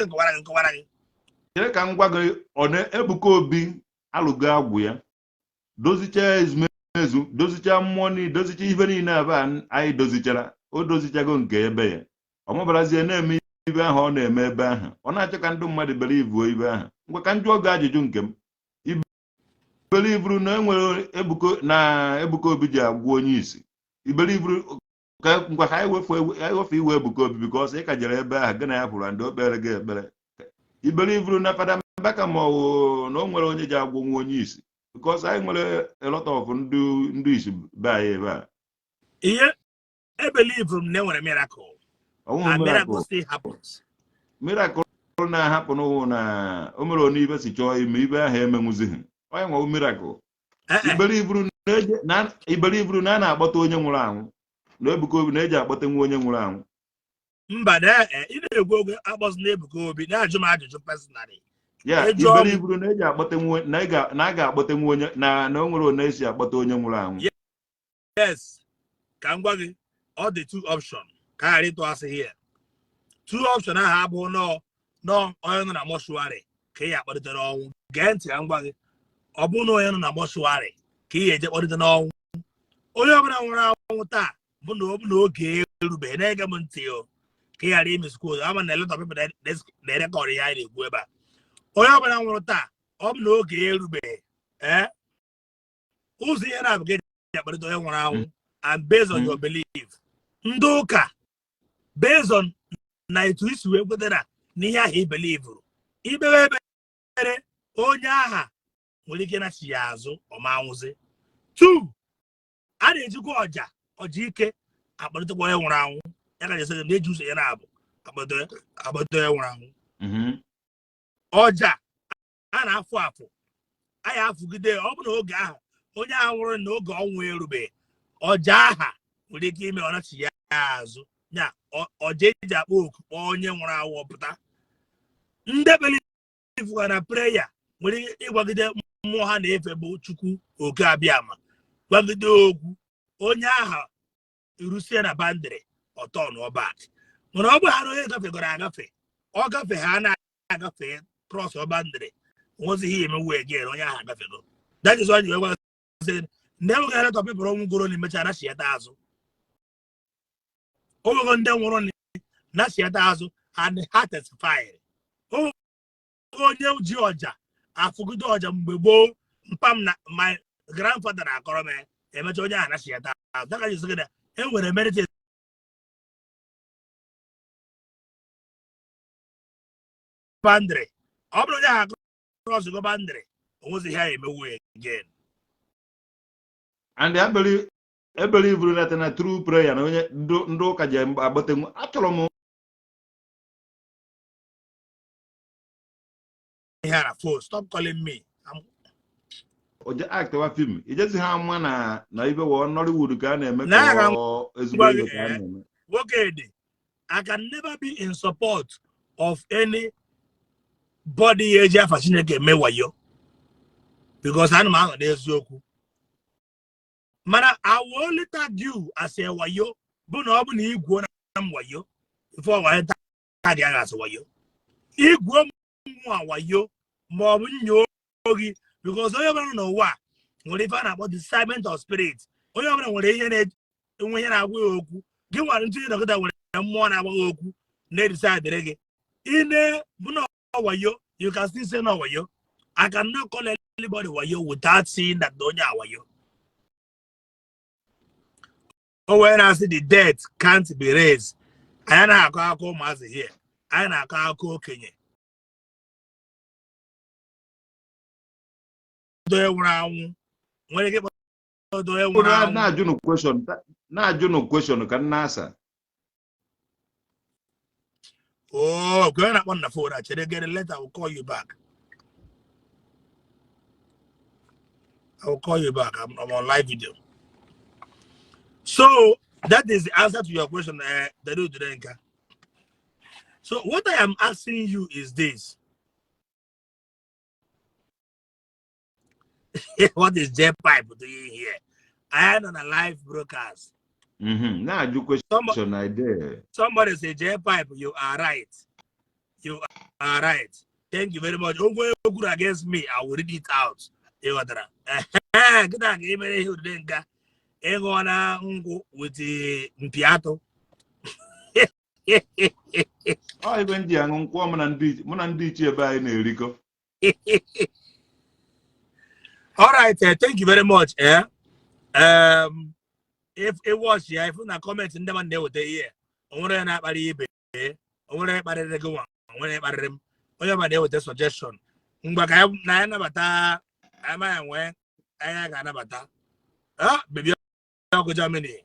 nkọwara gị, nkọwara gị. Chere ka m gwa gị, ọ na Ebuka Obi alụgo agwụ ya, dozichaa ezumezu, dozichaa mmụọ niile, dozichaa ife niile ebe a anyị dozichara. O dozichago nke ebe ya, ọ mụbarazie na-eme ibe ahụ ọ na-eme ebe ahụ. Ọ na-achọ ka ndị mmadụ believuo ibe ahụ. Ngwa, ka m jụọ gị ajụjụ nke m. Ibelieveru na enwere Ebuka na Ebuka Obi ji agwụ onye isi? Ibelieveru ka ngwa ka anyị wefu, anyị wefu iwe Ebuka Obi, because ị ka jere ebe ahụ, gị na ya pụrụ ndị o kpere gị ekpere. Ibelieveru na Fada Mbaka ma ọ wụ na o nwere onye ji agwụ nwa onye isi? Because anyị nwere a lot of ndị isi be anyị ebe a. Ihe ebelieve m na enwere miracle. Ọnwụ and miracle. Miracle still happens. Miracle na-ahapụ n'ụwa na o mere onye ibe si chọọ ime ibe ahụ emenwuzighị onye nwewu miracle. Eh, eh. Ibelieveru na a na-akpọta onye nwụrụ anwụ na Ebuka Obi na-eji akpọta nwa onye nwụrụ anwụ? Mba, na ị na-ekwu okwu akpọzi na Ebuka Obi na-ajụ m ajụjụ personally. Ya. Ịjụọ m- Ibelieveru na eji akpọta nwa na a ga-akpọta nwa onye na o nwere onye esi akpọta onye nwụrụ anwụ? Yes, ka m gwa gị, ọ dị two option, ka a ghara ịtụ asị here. Two option ahụ abụghị nọọ onye nọ na mortuary ka ị ya akpọlite n'ọnwụ. Gee ntị ka m gwa gị, ọ bụrụ na onye nọ na mortuary ka ị ga-eje kpọlite n'ọnwụ, onye ọbụla nwụrụ anwụ taa bụ na ọ bụ na oge erubeghị. Na-ege m ntị o, ka ị ghara imisquote. Ama na a lot of people na-erecord ihe anyị na-ekwu ebe a. Onye ọbụla nwụrụ taa, ọ bụ na oge erubeghị. Ee, ụzọ ihe na-abụ ka eji akpọlite onye nwụrụ anwụ, and based on your belief, ndị ụka, based on na etu isi wee kweta na n'ihe ahụ i believeru, ikpewe ekpere, onye aha nwere ike nachi ya azụ, ọma anwụzi. Two, a na-ejikwa ọja ike akpọlitekwa onye nwụrụ anwụ. Ya ka jesi na-eji ụzọ ya na-abụ akpọlite onye nwụrụ anwụ. Ọja a na-afụ afụ, anyị afụgide, ọ bụ na oge ahụ onye ahụ nwụrụ na oge ọnwụ erubeghị, ọja aha nwere ike ime ọ nachi ya azụ. Ya ọja eji akpọ oku kpọọ onye nwụrụ anwụ pụta. Ndị believekwa na prayer nwere ike ịgwagide mmụọ ha na-efe, bụ Chukwu Oke Abịama, gwagide okwu, onye aha rusie na boundary, ọtọ n'ọbak. Mana ọ bụ ha na onye gafegoro agafe, ọ gafe, ha na-agafe cross boundary, nwezighị ihe emewu again, onye ahụ agafego. That is why you wee sị na enweghị a lot of people nwụgoro na emecha nachiata azụ. O nwego ndị nwụrụ nachiata azụ and ha testified. O nwego onye ji ọja afụgide ọja mgbe gboo, mpa m na my grandfather na-akọrọ m ya, emecha onye ahụ nachiata azụ. Daka ji sị gị na e nwere merit boundary. Ọ bụrụ onye ahụ cross go boundary, o nwezi ihe a emewu again. And ebelievuru na true prayer na onye ndị ụka ji agbata nwa achọrọ m. Ihe a na phone, stop calling me. Oje actwa film, ijezi ha ama na ibe wọ Nollywood ka a na-eme ka Na-aga ọ ezigbo gwa ihe gị, ka a na-eme. Nwoke dị, I can never be in support of any body ya eji afa Chineke eme wayo, because ana m anọ n'eziokwu. Mana I will only tag you as a wayo bụ na ọ bụ na igwuo na m wayo ife ọwa tag ya as wayo, igwuo m nwa wayo ma ọ bụ nyo gị, because onye ọbụla nọ n'ụwa a nwere ife a na-akpọ discernment of spirit. Onye ọbụla nwere ihe na-enwe ihe na-agwa ya okwu. Gị nwere ntụ dọkịta nwere mmụọ na-agwa gị okwu na-edisadịrị gị ine bụ na wayo. You can still say no wayo. I cannot call anybody wayo without seeing that onye a wayo. O wee na-asị the dead can't be raised. Anyị anaghị akọ akụkọ ụmụazị here, anyị na-akọ akụkọ okenye. Onye nwụrụ anwụ nwere ike ịkpọdo onye nwụrụ anwụ. Na-ajụnụ question, na-ajụnụ question ka m na-asa. Oh, go na on the phone. Actually, get a letter. I will call you back. I will call you back. I'm on live video. So that is the answer to your question, Dadu Durenka. So what I am asking you is this. What is J Pipe doing here? Anyị nọ na live broadcast. Na-ajụ question idea. Somebody say, "J Pipe, you are right. You are right." Thank you very much. Ogwe kwuru against me, I will read it out. Ị ghọtara? Ehe, kịta ka ị mere ihe odide nka. Ịṅụọ na ngwụ with mpi atụ. Ọ ibe ndị aṅụ nkwụ mụ na ndị ichie ebe anyị na-erikọ. All right, thank you very much. Eh? If it was ya, if na comment ndị mmadụ na-eweta ihe, o nwere onye na-akparị ibe, o nwere onye kparịrị gị nwa, o nwere onye kparịrị m, onye ọbụla na-eweta suggestion. Ngwa, ka anyị na anyị nabata, anyị ma ya nwee, anyị ga-anabata. Ah, Baby Ọkụ Germany.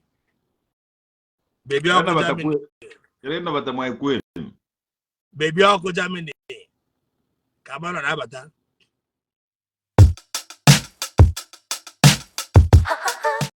Baby Ọkụ Germany. Chere ịnabata my queen. Baby Ọkụ Germany. Ka mmadụ na-abata.